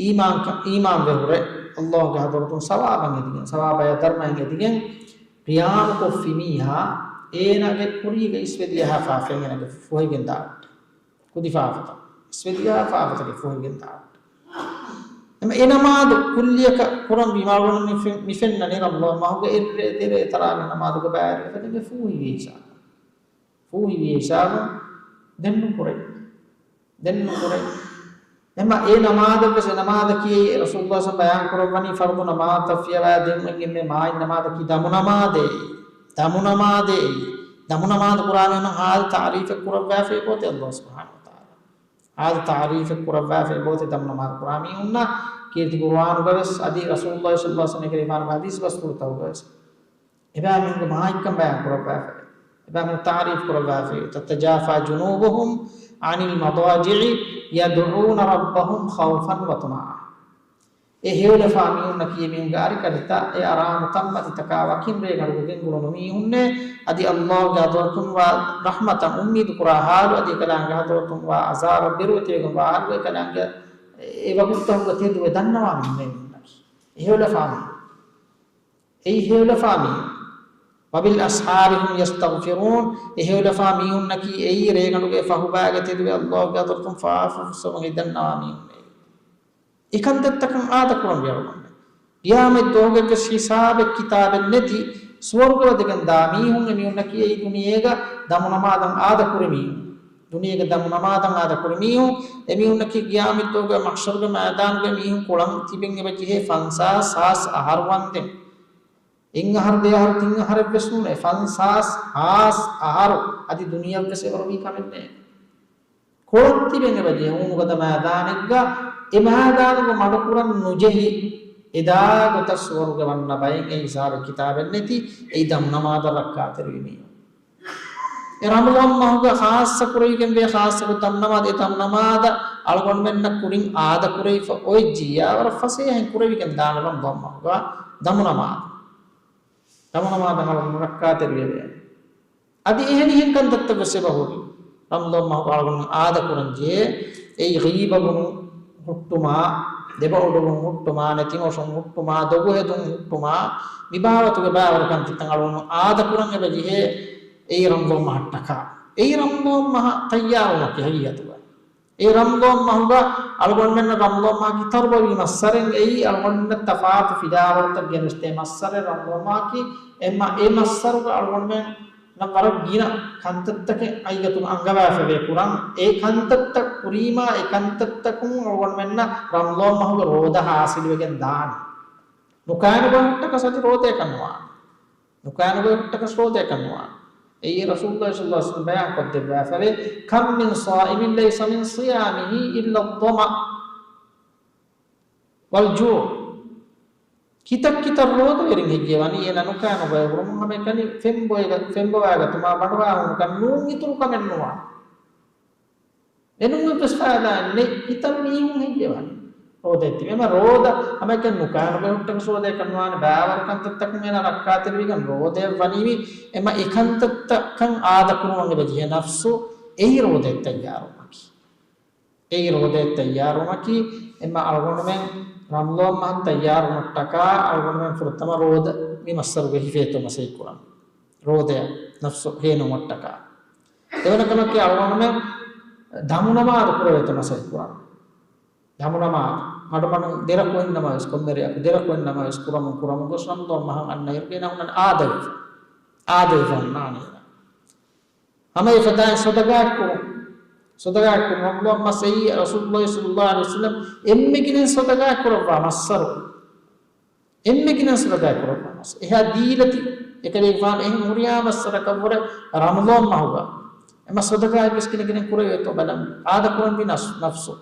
އީމާންކަ-، އީމާންވެ ހުރެ، އައްލާހުގެ ޙަޟްރަތުން ސަވާބަށް އެދިގެން، ސަވާބާ ދަރުމައިން އެދިގެން، ޤިޔާމުކޮށްފި މީހާ، އޭނާގެ ކުރީގަ އިސްވެދިޔަހާ ފާފައިން އޭނާގެ ފޮހެގެން ދާނެ. ކުދި ފާފަތައް، އިސްވެދިޔަހާ ފާފަތަކެއް ފޮހެގެން ދާނެ. އެމަ އެ ނަމާދު ކުއްލިއަކަށް ކުރަން ވީމާ އަޅުގަނޑު މި ފެ-، މި ފެންނަނީ ރަމަޟާން މަހުގެ އެއްރޭ ދެރޭ ތަރާވީޙު ނަމާދުގެ ބައިވެރިވެފަ ދެން ފޫހިވި ހިސާބު. ފޫހިވި ހިސާބު ދެން ނުކުރޭ. ދެން ނުކުރޭ. އެމަ އެ ނަމާދަށް ވެސް އެ ނަމާދަކީ ރަސޫލުﷲ ސައް ބަޔާން ކުރައްވަނީ ފަރުޟު ނަމާދުތައް ފިޔަވާ ދެން އެންމެ މާތް ނަމާދަކީ ދަމު ނަމާދޭ. ދަމު ނަމާދޭ. ދަމު ނަމާދު ކުރާ މީހުންނަށް ހާދަ ތަޢުރީފެއް ކުރައްވާފައި ބޯތެ އައްލާހު ސުބްޙާނަހު ވަތަޢާލާ. ހާދަ ތަޢުރީފެއް ކުރައްވާފައި ބޯތެ ދަމު ނަމާދު ކުރާ މީހުންނަށް. ކީރިތި ޤުރުއާނުގަ ވެސް އަދި ރަސޫލުﷲ ޞައްލަﷲ ޢަލައިހި ވަސައްލަމަ އެކަލޭގެފާނުގެ ޙަދީޘް ބަސްފުޅުތަކުގަ ވެސް އެބައިމީހުންގެ މާތްކަން ބަޔާން ކުރައްވާފައި، އެބައިމީހުން ތަޢުރީފު ކުރައްވާފައި، تتجافى جنوبهم عن المضاجع يدعون ربهم خوفا وطمعا. އެ ހެޔޮލަފާ މީހުންނަކީ އެމީހުންގެ އަރިކަލިތައް އެ އަރާމުތައް މަތިތަކާ ވަކިން ރޭގަނޑުގަ ގެންގުޅުނު މީހުންނޭ. އަދި އައްލާހުގެ ޙަޟްރަތުން ވާ ރަޙްމަތަށް އުއްމީދު ކުރާ ޙާލު، އަދި އެކަލާނގެ ޙަޟްރަތުން ވާ ޢަޛާބަށް ބިރުވެތިވެގެން ވާ ޙާލު، އެކަލާނގެ އެ ވަގުތުތަކުގަ ތެދުވެ ދަންނަވާ މީހުންނޭ މީހުންނަކީ. އެ ހެޔޮލަފާ މީހުން. އެއީ ހެޔޮލަފާ މީހުން. وبالأسحار هم يستغفرون. އެ ހެޔޮލަފާ މީހުންނަކީ އެއީ ރޭގަނޑުގެ ފަހުބާގަ ތެދުވެ އައްލާހުގެ ޙަޟްރަތުން ފާފަ ފުއްސަވަން ހިތްދަންނަވާ މީހުންނޭ. އެކަންތައްތަކަށް އާދަކުރަންވީ އަޅުގަނޑުމެން. ޤިޔާމަތް ދުވަހުގައިވެސް ހިސާބެއް ކިތާބެއް ނެތި ސުވަރުގެ ވަދެގެން ދާ މީހުން އެމީހުންނަކީ އެއީ ދުނިޔޭގަ ދަމު ނަމާދަށް އާދަކުރި މީހުން. ދުނިޔޭގެ ދަމު ނަމާދަށް އާދަކުރި މީހުން. އެމީހުންނަކީ ޤިޔާމަތް ދުވަހުގެ މަޙްޝަރުގެ މައިދާނުގަ މީހުން ކޮޅަށް ތިބެން އެބަ ޖެހޭ ފަންސާސް ހާސް އަހަރު ވަންދެން. އެއް އަހަރު ދެ އަހަރު ތިން އަހަރެއްވެސް ނޫނޭ، ފަންސާސް ހާސް އަހަރު އަދި ދުނިޔެއަށްވެސް އެވަރު ވީ ކަމެއް ނޭ. ކޮޅަށް ތިބެން އެބަ ޖެހޭ ހޫނުގަދަ މައިދާނެއްގަ، އެ މައިދާނުގަ މަޑުކުރަން ނުޖެހި، އެދާ ގޮތަށް ސުވަރުގެ ވަންނަ ބައެއް އެ ހިސާބެއް ކިތާބެއް ނެތި، އެއީ ދަމު ނަމާދަށް ރައްކާތެރިވި މީހުން. އެ ރަމަޟާން މަހުގަ ޚާއްޞަ ކުރެވިގެންވޭ ޚާއްޞަ ގޮތް ދަމު ނަމާދު، އެ ދަމު ނަމާދަށް އަޅުގަނޑުމެންނަށް ކުރިން އާދަ ކުރެވިފަ އޮތް ޖިއްޔާ ވަރަށް ފަސޭހައިން ކުރެވިގެން ދާނެ ރަމަޟާން މަހުގަ ދަމު ނަމާދު. ދަމު ނަމާދަށް އަޅުގަނޑު ރައްކާތެރިވެވޭ. އަދި އެހެނިހެން ކަންތައްތައް ވެސް އެބަ ހުރި. ރަމަޟާން މަހުގަ އަޅުގަނޑު އާދަ ކުރަން ޖެހޭ، އެއީ ޣީބަ ބުނު ހުއްޓުމާ، ދެބައުޑުވުން ހުއްޓުމާ، ނެތިމޮށުން ހުއްޓުމާ، ދޮގުހެދުން ހުއްޓުމާ، މި ބާވަތުގެ ބާވަރު ކަންތައްތައް އަޅުގަނޑު އާދަކުރަން އެބަ ޖެހޭ އެއީ ރަމަޟާން މަހަށްޓަކާ. އެއީ ރަމަޟާން މަހަށް ތައްޔާރުވުމަކީ ހަގީގަތުގަ. އެ ރަމަޟާން މަހުގަ އަޅުގަނޑުމެންނަށް ރަމަޟާން މަހަކީ ތަރުބަވީ މައްސަރެއް. އެއީ އަޅުގަނޑުމެންނަށް ތަފާތު ފިލާވަޅުތައް ގެނެސްދޭ މައްސަރެއް ރަމަޟާން މަހަކީ. އެމަ އެ މައްސަރުގަ އަޅުގަނޑުމެންނަށް ވަރަށް ގިނަ ކަންތައްތަކެއް ހަގީގަތުގަ އަންގަވާފަވޭ ކުރަން. އެ ކަންތައްތައް ކުރީމާ، އެ ކަންތައްތަކުން އަޅުގަނޑުމެންނަށް ރަމަޟާން މަހުގެ ރޯދަ ހާސިލުވެގެން ދާނެ. ނުކާނުގަ ހުއްޓަކަސް އަދި ރޯދައަކަށް ނުވާނެ. ނުކާނުގަ ހުއްޓަކަސް ރޯދައަކަށް ނުވާނެ. އެއީ ރަސޫލުﷲ ޞައްލަﷲ ޢަލައިހި ވަސައްލަމަ ބަޔާން ކޮށްދެއްވާފަވޭ، كم من صائم ليس من صيامه إلا الظمأ والجوع. ކިތައް ކިތައް ރޯދަވެރިން ހެއްޔޭ ވަނީ، އޭނަ ނުކާނުގަ އެބަ ހުރުމުން ހަމައެކަނި ފެންބޮއެގަ-، ފެންބޮވާގަތުމާ ބަނޑުވާހުން ކަން ނޫން އިތުރު ކަމެއް ނުވާ. އެނޫން އެއްވެސް ފައިދާއެއް ނެތް. ކިތައް މީހުން ހެއްޔޭ ވަނީ ރޯދައެއް ތިބި؟ އެމަ ރޯދަ ހަމައެކަނި ނުކާނުގަ ހުއްޓަކަސް ރޯދައަކަށް ނުވާނެ. ބާވަރު ކަންތައްތަކުން އޭނަ ރައްކާތެރިވެގެން ރޯދައަށް ވަނީވީ. އެމަ އެކަންތައްތައް ކަން އާދަކުރުމަށް އެބަ ޖެހޭ ނަފްސު، އެއީ ރޯދައަށް ތައްޔާރުވުމަކީ. އެއީ ރޯދައަށް ތައްޔާރުވުމަކީ. އެމަ އަޅުގަނޑުމެން ރަމަޟާން މަހަށް ތައްޔާރުވުމަށްޓަކާ އަޅުގަނޑުމެން ފުރަތަމަ ރޯދަ މި މައްސަރުގަ ހިފޭތޯ މަސައްކަތް ކުރަން. ރޯދައަށް ނަފްސު ހޭނުމަށްޓަކާ. ދެވަނަ ކަމަކީ އަޅުގަނޑުމެން ދަމުނަމާދު ކުރެވޭތޯ މަސައްކަތް ކުރަން. ދަމުނަމާދު، މަޑުމަޑުން ދެރަކުއެއްނަމަވެސް، ކޮންމެ ރެއަކު ދެރަކުއެއްނަމަވެސް ކުރަމުން ކުރަމުން ގޮސް ރަމަޟާން މަހަށް އަންނައިރު އޭނަ ހުންނަން އާދަވެފަ. އާދަވެފަ ހުންނާނެ އޭނަ. ހަމަ އެފަދައިން ޞަދަޤާތްކުރުން. ޞަދަޤާތްކުރުން. ރަމަޟާން މަސް އެއީ ރަސޫލުﷲ ޞައްލަﷲ ޢަލައިހި ވަސައްލަމް އެންމެ ގިނައިން ޞަދަޤާތްކުރައްވާ މައްސަރު. އެންމެ ގިނައިން ޞަދަޤާތްކުރައްވާ މައްސަރު. އެހާ ދީލަތި އެކަލޭގެފާނު އެހެން ހުރިހާ މައްސަރަކަށްވުރެ ރަމަޟާން މަހުގަ. އެ މައްސަރު ޞަދަޤާތްވެސް ގިނަ ގިނައިން ކުރެވޭތޯ ބަލަން. އާދަކުރަންވީ ނަފްސު، ނަފްސު.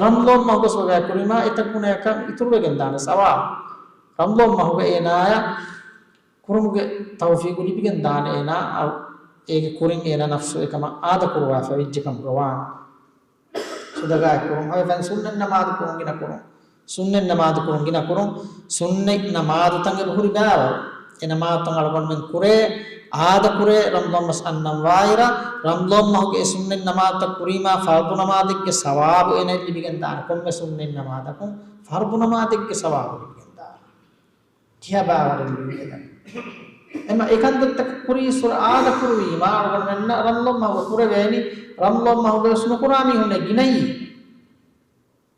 ރަމަޟާން މަހުގަ ޞަދަޤާތްކުރީމާ އެތައް ގުނަޔަކަށް އިތުރުވެގެން ދާނެ ސަވާބު. ރަމަޟާން މަހުގަ އޭނާޔަށް ކުރުމުގެ ތައުފީޤު ލިބިގެން ދާނެ އޭނާ، އަ، އޭގެ ކުރިން އޭނާ ނަފްސު އެކަމަށް އާދަކުރުވާފަ ވެއްޖެކަމުގަ ވާނެ. ޞަދަޤާތް ކުރުން، ހަމަ އެފަދައިން ސުންނަތް ނަމާދު ކުރުން ގިނަ ކުރުން. ސުންނަތް ނަމާދު ކުރުން ގިނަ ކުރުން. ސުންނަތް ނަމާދުތައް އެބަހުރި ބާވަރު. އެ ނަމާދުތައް އަޅުގަނޑުމެން ކުރޭ، އާދަކުރޭ، ރަމަޟާން މަސް އަންނަން ވާއިރަށް، ރަމަޟާން މަހުގެ އެ ސުންނަތް ނަމާދުތައް ކުރީމާ ފަރުޟު ނަމާދެއްގެ ސަވާބު އޭނައަށް ލިބިގެން ދާނެ. ކޮންމެ ސުންނަތް ނަމާދަކުން ފަރުޟު ނަމާދެއްގެ ސަވާބު ލިބިގެން ދާނެ. ތިހާ ބާވަރެއް ލިބިގެން. އެމަ އެކަންތައްތަކަށް ކުރީ ސުރަ އާދަކުރުވީމާ، އަޅުގަނޑުމެންނަށް ރަމަޟާން މަހުގަ ކުރެވޭނީ، ރަމަޟާން މަހުގަވެސް ނުކުރާ މީހުންނެއް ގިނައީ.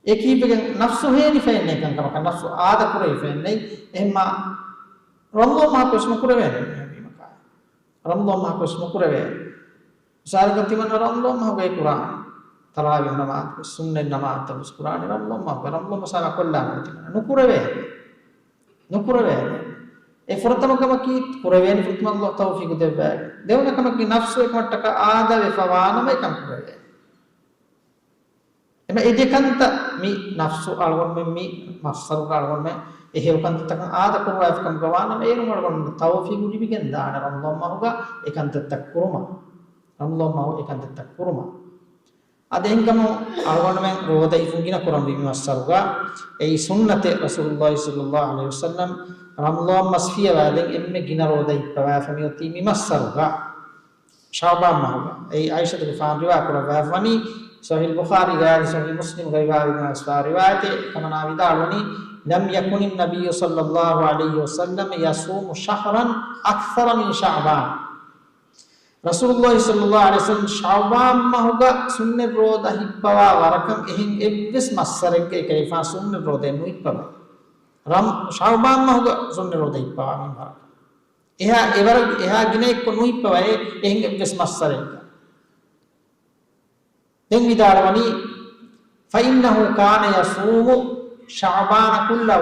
އެ ކީއްވެގެން ނަފްސު ހޭނިފައެއްނެތް ކަންކަމަކަށް، ނަފްސު އާދަކުރެވިފައެއްނެތް. އެހެންމާ ރަމަޟާން މަހަކުވެސް ނުކުރެވޭނެ މީހުން ވީމަކާ. ރަމަޟާން މަހަކުވެސް ނުކުރެވޭނެ. މިސާލަކަށް ތިމަންނަ ރަމަޟާން މަހުގައި ކުރާނެ ތަރާވީހު ނަމާދުވެސް، ސުންނަތް ނަމާދުތައްވެސް ކުރާނެ ރަމަޟާން މަހުގަ، ރަމަޟާން މަސް ހަމަ ކޮށްލާނެ ތިމަންނަ. ނުކުރެވޭނެ. ނުކުރެވޭނެ. އެ ފުރަތަމަ ކަމަކީ ކުރެވޭނެ ފުރަތަމަ ﷲ ތައުފީޤު ދެއްވާ. ދެވަނަ ކަމަކީ ނަފްސު އެކަމަށްޓަކާ އާދަވެފަ ވާނަމަ އެކަން ކުރެވޭނެ. އެމަ އެ ދެކަންތައް މި ނަފްސު އަޅުގަނޑުމެން މި މައްސަރުގަ އަޅުގަނޑުމެން އެ ހެޔޮ ކަންތައްތަކަށް އާދަ ކުރުވާފިކަމުގަ ވާނަމަ އޭރުން އަޅުގަނޑުމެން ތައުފީޤު ލިބިގެން ދާނެ ރަމަޟާން މަހުގަ އެ ކަންތައްތައް ކުރުމަށް. ރަމަޟާން މަހު އެ ކަންތައްތައް ކުރުމަށް. އަދި އެހެންކަމުން އަޅުގަނޑުމެން ރޯދަ ހިފުން ގިނަ ކުރަންވީ މި މައްސަރުގަ. އެއީ ސުންނަތެއް ރަސޫލުﷲ ޞައްލަﷲ ޢަލައިހި ވަސައްލަމް ރަމަޟާން މަސް ފިޔަވާދެން އެންމެ ގިނަ ރޯދަ ހިއްޕަވާފަ މިއޮތީ މި މައްސަރުގަ. ޝަޢުބާން މަހުގަ. އެއީ ޢާއިޝަތުގެފާނު ރިވާ ކުރައްވާފަވަނީ، ޞަޙީޙުލް ބުޚާރީގައި އަދި ޞަޙީޙުލް މުސްލިމްގައި ވާ ރިވާޔަތެއް. އެކަމަނާ ވިދާޅުވަނީ، لم يكن النبي صلى الله عليه وسلم يصوم شهرا أكثر من شعبان. ރަސޫލުﷲ ޞައްލަﷲ ޢަލައިހި ވަސައްލަމް ޝަޢުބާން މަހުގަ ސުންނަތް ރޯދަ ހިއްޕަވާ ވަރަކަށް އެހެން އެއްވެސް މައްސަރެއްގައި އެކަލޭގެފާނު ސުންނަތް ރޯދައެއް ނުހިއްޕަވައި. ރަމް-، ޝަޢުބާން މަހުގަ ސުންނަތް ރޯދަ ހިއްޕަވާ މިންވަރަކަށް. އެހާ އެވަރަށް އެހާ ގިނައެއްކޮށް ނުހިއްޕަވައޭ އެހެން އެއްވެސް މައްސަރެއްގަ. ދެން ވިދާޅުވަނީ، فإنه كان يصوم شعبان كله،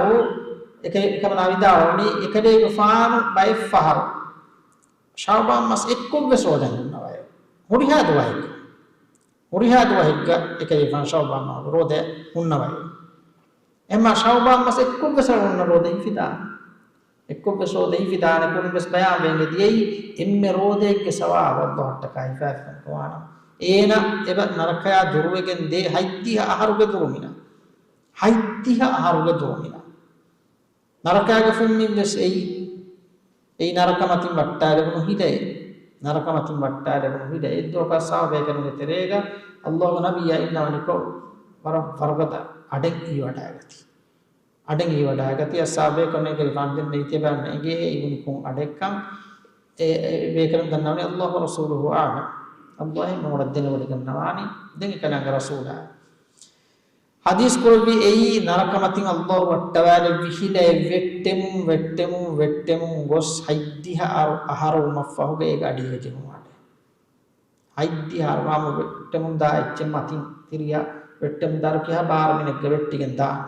އެކަ-، އެކަމަނާ ވިދާޅުވަނީ، އެކަލޭގެފާނު ބައެއްފަހަރު ޝަޢުބާން މަސް އެއްކޮށްވެސް ރޯދަ ހުންނަވައޭ. ހުރިހާ ދުވަހެއްގަ، ހުރިހާ ދުވަހެއްގަ އެކަލޭގެފާނު ޝަޢުބާން މަހުގެ ރޯދަ ހުންނަވައޭ. އެމާ ޝަޢުބާން މަސް އެއްކޮށްވެސް އަޅުގަނޑު ރޯދަ ހިފިދާނެ. އެއްކޮށްވެސް ރޯދަ ހިފިދާނެ. ކުރިންވެސް ބަޔާންވެގެން ދިޔައީ އެންމެ ރޯދައެއްގެ ސަވާބު ﷲ އަށްޓަކާ ހިފާފިކަމަކަށް ވާނަމަ، އޭނަ އެބަ ނަރަކަޔާ ދުރުވެގެން ދޭ ހަތްދިހަ އަހަރުގެ ދުރުމިނަށް. ހަތްދިހަ އަހަރުގެ ދުރުމިނަށް. ނަރަކައިގެ ފުންމިންވެސް އެއީ، އެއީ ނަރަކަމަތިން ވައްޓާލެވުނު ހިލައެއް. ނަރަކަމަތިން ވައްޓާލެވުނު ހިލައެއް. އެއްދުވަހަކު އަޞްޙާބު ބޭކަލުންގެ ތެރޭގަ ﷲގެ ނަބިއްޔާ އިންނަވަނިކޮށް ވަރަށް ވަރުގަދަ އަޑެއް ހީވަޑައިގަތީ. އަޑެއް އިވަޑާގަތީ. އަސްހާބޭކަން އެކަލި ފާންދެން ނެތިބާ ނޭގޭ އިވުނިކުން އަޑެއްކަން. އެ، އެ ބޭކަލުން ދަންނަވަނީ ﷲ ވަރަސޫލުހު އާނަ. ﷲ އެ މޯޅަށް ދެނެވޮޑިގަންނަވާނީ. ދެން އެކަލާނގެ ރަސޫލާ. ޙަދީޘް ކުރެއްވި އެއީ ނަރަކަމަތިން ﷲ ވައްޓަވާލެއްވި ހިލައެއް ވެއްޓެމުން، ވެއްޓެމުން، ވެއްޓެމުން ގޮސް ހަތްދިހަ އަހަރު، އަހަރު ވުމަށްފަހުގަ އޭގެ އަޑީގަ ޖެހުމާ އަޑެއް. ހަތްދިހަ އަހަރު ވެއްޓެމުން ދާ އެއްޗެއް މަތިން ތިރިއަށް ވެއްޓެމުން ދާ އަހަރު ކިހާ ބާރަ މިނެޓްގަ ވެއްޓިގެން ދާނެ.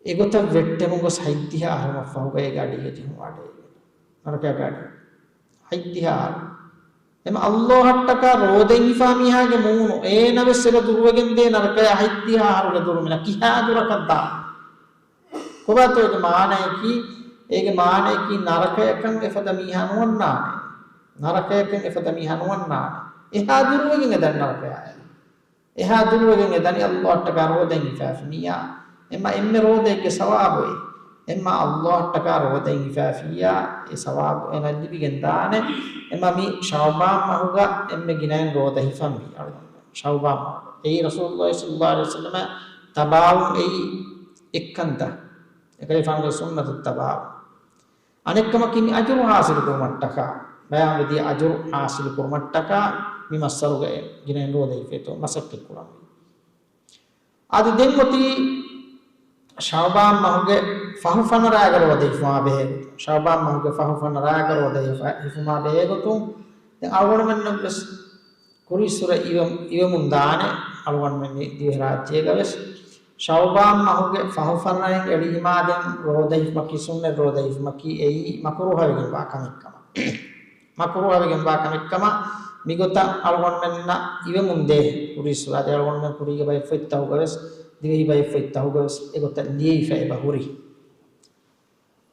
އެގޮތަށް ވެއްޓެމުން ގޮސް ހަތްދިހަ އަހަރު ވުމަށްފަހުގަ އޭގެ އަޑީގަ ޖެހުމާ އަޑެއް. ނަރަކައިގެ އަޑީ. ހަތްދިހަ އަހަރު. އެމަ ﷲ އަށްޓަކާ ރޯދައިން ހިފާ މީހާގެ މޫނު އޭނަވެސް އެބަ ދުރުވެގެން ދޭ ނަރަކަޔާ ހަތްދިހަ އަހަރުގެ ދުރުމިނަށް ކިހާ ދުރަކަށް ދާނެ؟ ކޮބާތޯ އޭގެ މާނަޔަކީ؟ އޭގެ މާނަޔަކީ ނަރަކަޔަކަށް އެފަދަ މީހާ ނުވަންނާނެ. ނަރަކަޔަކަށް އެފަދަ މީހާ ނުވަންނާނެ. އެހާ ދުރުވެގެން އެދަން ނަރަކަޔާ. އެހާ ދުރުވެގެން އެދަނީ ﷲ އަށްޓަކާ ރޯދައިން ހިފާފި މީހާ. އެމަ އެންމެ ރޯދައެއްގެ ސަވާބު އެ. އެމަ ﷲ އަށްޓަކާ ރޯދައިން ހިފާފިއްޔާ އެ ސަވާބު އޭނަ ލިބިގެން ދާނެ. އެމަ މި ޝަޢުބާން މަހުގަ އެންމެ ގިނައިން ރޯދަ ހިފަންވީ. ޝަޢުބާން މަހުގަ. އެއީ ރަސޫލުﷲ ޞައްލަﷲ ޢަލައިހި ވަސައްލަމަ ތަބާވުން އެއީ އެއްކަންތައް. އެކަލޭގެފާނުގެ ސުންނަތު ތަބާވުން. އަނެއްކަމަކީ މި އަޖުރު ޙާޞިލު ކުރުމަށްޓަކާ، ބަޔާންވެދިޔަ އަޖުރު ޙާޞިލު ކުރުމަށްޓަކާ މި މައްސަރުގައި ގިނައިން ރޯދަ ހިފޭތޯ މަސައްކަތް ކުރަންވީ. އަދި ދެން އޮތީ ޝަޢުބާން މަހުގެ ފަހު ފަނަރާގަ ރޯދަ ހިފުމާ ބެހޭގޮތުން. ޝަޢުބާން މަހުގެ ފަހު ފަނަރާގަ ރޯދަ ހިފަ-، ހިފުމާ ބެހޭގޮތުން. ދެން އަޅުގަނޑުމެންނަށްވެސް ކުރީއްސުރެ އިވެ-، އިވެމުން ދާނެ. އަޅުގަނޑުމެން މި ދިވެހިރާއްޖޭގަވެސް ޝަޢުބާން މަހުގެ ފަހު ފަނަރައިން އެޅީމާ ދެން ރޯދަ ހިފުމަކީ، ސުންނަތް ރޯދަ ހިފުމަކީ އެއީ މަކުރޫހަވެގެންވާ ކަމެއްކަމަށް. މަކުރޫހަވެގެންވާ ކަމެއްކަމަށް މިގޮތަށް އަޅުގަނޑުމެންނަށް އިވެމުންދޭ ކުރީއްސުރާ. އަދި އަޅުގަނޑުމެން ކުރީގެ ބައެއް ފޮތްތަހުގަވެސް، ދިވެހި ބައެއް ފޮތްތަހުގަވެސް އެގޮތަށް ލިޔެވިފަ އެބަ ހުރި.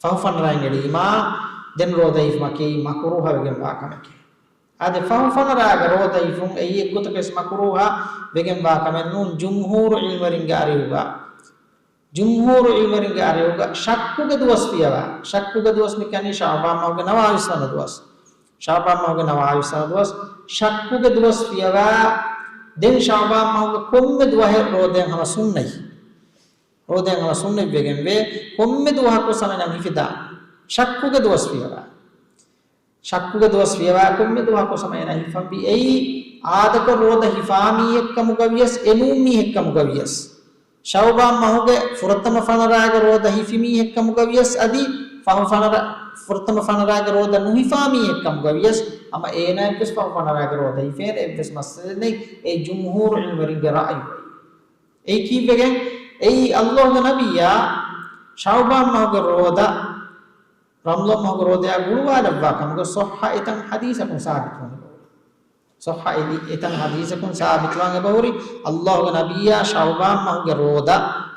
ފަހު ފަނަރައިން އެޅީމާ ދެން ރޯދަ ހިފުމަކީ މަކުރޫހަވެގެންވާ ކަމެކޭ. އާދެ، ފަހު ފަނަރާގަ ރޯދަ ހިފުން އެއީ އެއްގޮތަކަށް މަކުރޫހަ ވެގެންވާ ކަމެއް ނޫން، ޖުމްހޫރު ޢިލްމުވެރިންގެ އަރިހުގަ. ޖުމްހޫރު ޢިލްމުވެރިންގެ އަރިހުގަ ޝައްކުގެ ދުވަސް ފިޔަވާ. ޝައްކުގެ ދުވަސް މި ކަނީ ޝަޢުބާން މަހުގެ ނަވާވީސް ވަނަ ދުވަސް. ޝަޢުބާން މަހުގެ ނަވާވީސް ވަނަ ދުވަސް. ޝައްކުގެ ދުވަސް ފިޔަވާ. ދެން ޝަޢުބާން މަހުގެ ކޮންމެ ދުވަހެއް ރޯދައަށް ހަމަ ސުންނަތް. ރޯދައަށް ހަމަ ސުންނަތްވެގެންވޭ. ކޮންމެ ދުވަހަކު ސަމައިނަށް ހިފިދާނެ. ޝައްކުގެ ދުވަސް ފިޔަވާ. ޝައްކުގެ ދުވަސް ފިޔަވާ ކޮންމެ ދުވަހަކު ސަމައިނަށް ހިފަންވީ. އެއީ އާދަކޮށް ރޯދަ ހިފާ މީހެއްކަމުގަވިޔަސް، އެނޫން މީހެއްކަމުގަވިޔަސް، ޝަޢުބާން މަހުގެ ފުރަތަމަ ފަނަރާގެ ރޯދަ ހިފި މީހެއްކަމުގަވިޔަސް، އަދި ފަހު ފަނަރަ-، ފުރަތަމަ ފަނަރާގެ ރޯދަ ނުހިފާ މީހެއްކަމުގަވިޔަސް، ހަމަ އޭނާއަށްވެސް ފަހު ފަނަރާގެ ރޯދަ ހިފޭނެ. އެއްވެސް މައްސަލައެއް ނެތް. އެއީ ޖުމްހޫރު ޢިލްމުވެރިންގެ ރައުޔު. އެއީ ކީއްވެގެން؟ އެއީ ﷲގެ ނަބިއްޔާ ޝަޢުބާން މަހުގެ ރޯދަ ރަމަޟާން މަހުގެ ރޯދަޔާ ގުޅުވާލައްވާ ކަމުގަ ޞައްޙަ އެތަން ޙަދީޘަކުން ސާބިތުވަން އެބަހުރި. ޞައްޙަ އެ-، އެތަން ޙަދީޘަކުން ސާބިތުވަން އެބަހުރި، ﷲގެ ނަބިއްޔާ ޝަޢުބާން މަހުގެ ރޯދަ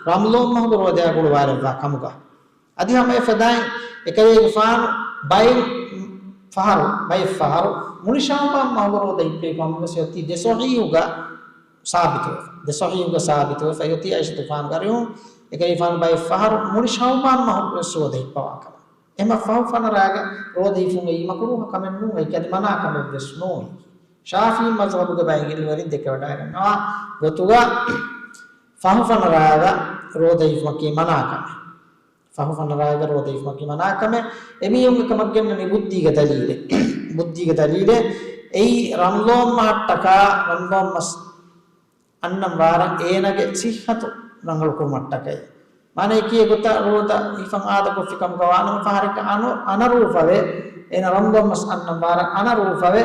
ރަމަޟާން މަހުގެ ރޯދަޔާ ގުޅުވާލައްވާ ކަމުގަ. އަދި ހަމަ އެފަދައިން އެކަލޭގެފާނު ބައެއް ފަހަރު، ބައެއް ފަހަރު މުޅި ޝަޢުބާން މަހުގެ ރޯދަ ހިއްޕޭ ކަމުގަ އޮތީ ދެ ޞަޙީޙުގަ ސާބިތުވެފަ. ދެ ޞަޙީޙުގަ ސާބިތުވެފަ އޮތީ ޢާއިޝަތުގެފާނުގެ އަރިހުން އެކަލޭގެފާނު ބައެއް ފަހަރު މުޅި ޝަޢުބާން މަހުގެ ވެސް ރޯދަ ހިއްޕަވާ ކަމަށް. އެހެންމަ ފަހު ފަނަރާގަ ރޯދަ ހިފުން އެއީ މަކުރޫހަ ކަމެއް ނޫން، އެއީ އަދި މަނާ ކަމެއް ވެސް ނޫން. ޝާފިޢީ މަޒްހަބުގެ ބައެއް ޢިލްމުވެރިން ދެކެވަޑައިގަންނަވާ ގޮތުގަ ފަހު ފަނަރާގަ ރޯދަ ހިފުމަކީ މަނާ ކަމެއް. ފަހު ފަނަރާގަ ރޯދަ ހިފުމަކީ މަނާ ކަމެއް. އެމީހުން އެކަމަށް ގެންނަނީ ބުއްދީގެ ދަލީލެއް. ބުއްދީގެ ދަލީލެއް. އެއީ ރަމަޟާން މަހަށްޓަކާ ރަމަޟާން މަސް އަންނަން ވާރަށް އޭނަގެ ޞިއްޙަތު ރަނގަޅު ކުރުމަށްޓަކައި. މާނައަކީ އެގޮތަށް ރޯދަ ހިފަން އާދަކޮށްފި ކަމުގަ ވާނަމަ ފަހަރެއްގަ އަނު-، އަނަރޫފަވެ، އޭނަ ރަމަޟާން މަސް އަންނަން ވާރަށް އަނަރޫފަވެ،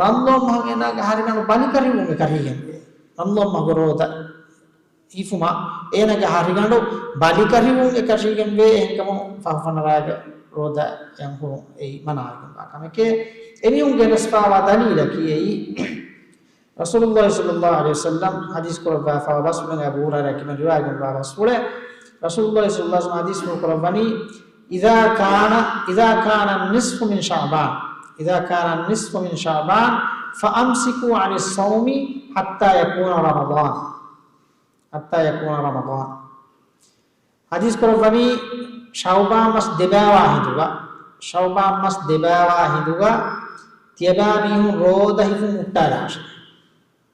ރަމަޟާން މަހުން އޭނާގެ ހަރިގަނޑު ބަލިކަށިވުން އެކަށީގެންވޭ. ރަމަޟާން މަހުގެ ރޯދަ ހިފުމަށް އޭނާގެ ހަރިގަނޑު ބަލިކަށިވުން އެކަށީގެންވޭ. އެހެންކަމުން ފަހު ފަނަރާގެ ރޯދައަށް ހުރުން އެއީ މަނާވެގެންވާ ކަމެކޭ. އެމީހުން ގެނެސްފާވާ ދަލީލަކީ އެއީ، ރަސޫލުﷲ ޞައްލަﷲ ޢަލައިހި ވަސައްލަމް ޙަދީޘް ކުރައްވާފައިވާ ބަސްފުޅެއް، އަބޫ ހުރައިރާ ކިބައިން ރިވާޔަތް ކުރެއްވި ބަސްފުޅެއް، ރަސޫލުﷲ ޞައްލަﷲ ޢަލައިހި ވަސައްލަމް ޙަދީޘް ކުރައްވަނީ، إذا كان، إذا كان النصف من شعبان، إذا كان النصف من شعبان فأمسكوا عن الصوم حتى يكون رمضان، حتى يكون رمضان. ޙަދީޘް ކުރައްވަނީ، ޝަޢުބާން މަސް ދެބައިވާ ހިނދުގަ، ޝަޢުބާން މަސް ދެބައިވާ ހިނދުގަ ތިޔަބައިމީހުން ރޯދަ ހިފުން ހުއްޓާލާށޭ.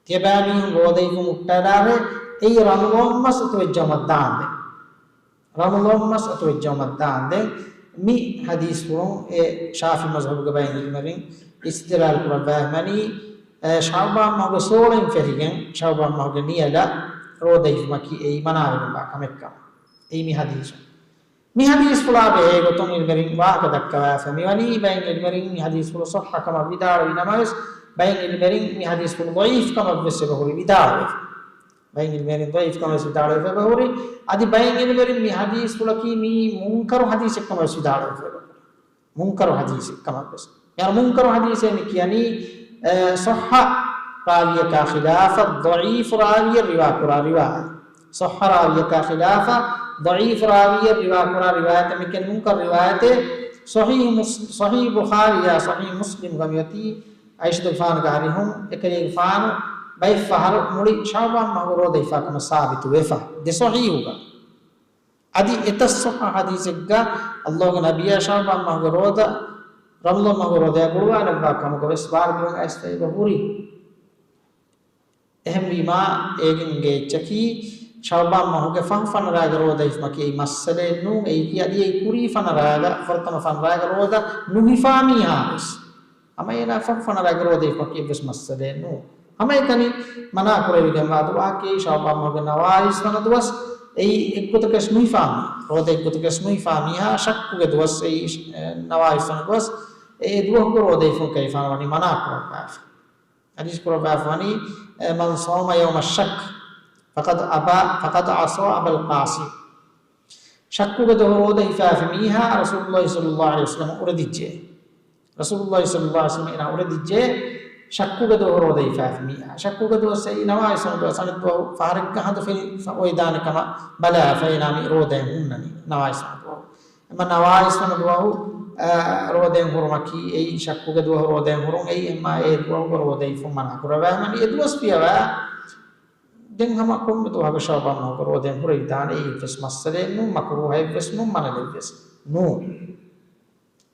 ތިޔަބައިމީހުން ރޯދަ ހިފުން ހުއްޓާލާށޭ. އެއީ ރަމަޟާން މަސް އިތުރުވެއްޖައުމަށް ދާންދެން. ރަމަޟާން މަސް އަތުވެއްޖައުމަށް ދާންދެން މި ޙަދީޘްފުޅުން އެ ޝާފިޢީ މަޒްހަބުގެ ބައެއް ޢިލްމުވެރިން އިސްތިދްލާލު ކުރައްވާފަ ވަނީ، އެ، ޝަޢުބާން މަހުގެ ސޯޅައިން ފެށިގެން ޝަޢުބާން މަހުގެ ނިޔަލަށް ރޯދަ ހިފުމަކީ އެއީ މަނާވެގެންވާ ކަމެއްކަމަށް. އެއީ މި ޙަދީޘުން. މި ޙަދީޘްފުޅާ ބެހޭ ގޮތުން ޢިލްމުވެރިން ވާހަކަ ދައްކަވާފަ މިވަނީ، ބައެއް ޢިލްމުވެރިން މި ޙަދީޘްފުޅު ޞައްޙަ ކަމަށް ވިދާޅުވި ނަމަވެސް، ބައެއް ޢިލްމުވެރިން މި ޙަދީޘްފުޅު ޟަޢީފް ކަމަށް ވެސް އެބަހުރި ވިދާޅުވެފަ. ބައެއް ޢިލްމުވެރިން ޟަޢީފް ކަމަށް ވެސް ވިދާޅުވެފަ އެބަހުރި. އަދި ބައެއް ޢިލްމުވެރިން މި ޙަދީޘްފުޅަކީ މިއީ މުންކަރު ޙަދީޘެއް ކަމަށް ވެސް ވިދާޅުވެފަ އެބަހުރި. މުންކަރު ޙަދީޘެއް ކަމަށް ވެސް. މިހާރު މުންކަރު ޙަދީޘޭ މި ކިޔަނީ، އެ، ޞައްޙަ ރާވިޔަކާ ޚިލާފަށް ޟަޢީފު ރާވިޔެއް ރިވާ ކުރާ ރިވާޔަތް. ޞައްޙަ ރާވިޔަކާ ޚިލާފަށް ޟަޢީފު ރާވިޔެއް ރިވާ ކުރާ ރިވާޔަތެއް މި ކިޔަނީ މުންކަރު ރިވާޔަތެއް. ޞަޙީޙު މުސް-، ޞަޙީޙު ބުޚާރީއާ ޞަޙީޙު މުސްލިމްގަ މިއޮތީ ޢާއިޝަތުގެފާނުގެ އަރިހުން އެކަލޭގެފާނު ބައެއް ފަހަރު މުޅި ޝަޢުބާން މަހުގެ ރޯދަ ހިފާ ކަމަށް ސާބިތުވެފަ. ދެ ޞަޙީޙުގަ. އަދި އެތައް ޞައްޙަ ޙަދީޘެއްގަ ﷲގެ ނަބިއްޔާ ޝަޢުބާން މަހުގެ ރޯދަ، ރަމަޟާން މަހުގެ ރޯދަޔާ ގުޅުވާލައްވާ ކަމުގަ ވެސް ވާރިދުވެ އައިސްފަ އެބަ ހުރި. އެހެންވީމާ، އޭގެ އިނގޭ އެއްޗަކީ، ޝަޢުބާން މަހުގެ ފަހު ފަނަރާގެ ރޯދަ ހިފުމަކީ މައްސަލައެއް ނޫން. އެއީކީ އަދި އެއީ ކުރީ ފަނަރާގަ، ފުރަތަމަ ފަނަރާގެ ރޯދަ ނުހިފާ މީހާވެސް. ހަމަ އޭނާ ފަހު ފަނަރާގެ ރޯދަ ހިފުމަކީ އެއްވެސް މައްސަލައެއް ނޫން. ހަމައެކަނި މަނާ ކުރެވިގެންވާ ދުވަހަކީ ޝަޢުބާން މަހުގެ ނަވާވީސް ވަނަ ދުވަސް. އެއީ އެއްގޮތަކަށް ނުހިފާ މީހާ، ރޯދަ އެއްގޮތަކަށް ނުހިފާ މީހާ، ޝައްކުގެ ދުވަސް އެއީ، އެ، ނަވާވީސް ވަނަ ދުވަސް. އެ ދުވަހުގެ ރޯދަ ހިފުން ކަލޭގެފާނު ވަނީ މަނާ ކުރައްވާފަ. ޙަދީޘް ކުރައްވާފަ ވަނީ، އެ، من صام يوم الشك فقد أبى، فقد عصى أبا القاسم. ޝައްކުގެ ދުވަހު ރޯދަ ހިފާފި މީހާ ރަސޫލުﷲ ޞައްލަﷲ ޢަލައިހި ވަސައްލަމަ އުރެދިއްޖެ. ރަސޫލުﷲ ޞައްލަﷲ ޢަލައިހި ވަސައްލަމަ އޭނާ އުރެދިއްޖެ ޝައްކުގެ ދުވަހު ރޯދަ ހިފާފި މީހާ. ޝައްކުގެ ދުވަސް އެއީ ނަވާވީސް ވަނަ ދުވަސް. އަނެއް ދުވަހު ފަހަރެއްގަ ހަނދު ފެނި އޮވެދާނެ ކަމަށް ބަލާފަ އޭނާ މި ރޯދައިން ހުންނަނީ ނަވާވީސް ވަނަ ދުވަހު. އެމަ ނަވާވީސް ވަނަ ދުވަހު، އާ، ރޯދައިން ހުރުމަކީ އެއީ ޝައްކުގެ ދުވަހު ރޯދައިން ހުރުން. އެއީ އެމަ އެ ދުވަހުގެ ރޯދަ ހިފުން މަނާ ކުރައްވާފަ ވަނީ. އެ ދުވަސް ފިޔަވާ ދެން ހަމަ ކޮންމެ ދުވަހަކު ޝަޢުބާން މަހުގެ ރޯދައިން ހުރެވިދާނެ. އެއީ އެއްވެސް މައްސަލައެއް ނޫން، މަކުރޫހައެއްވެސް ނޫން، މަނަލެއްވެސް ނޫން.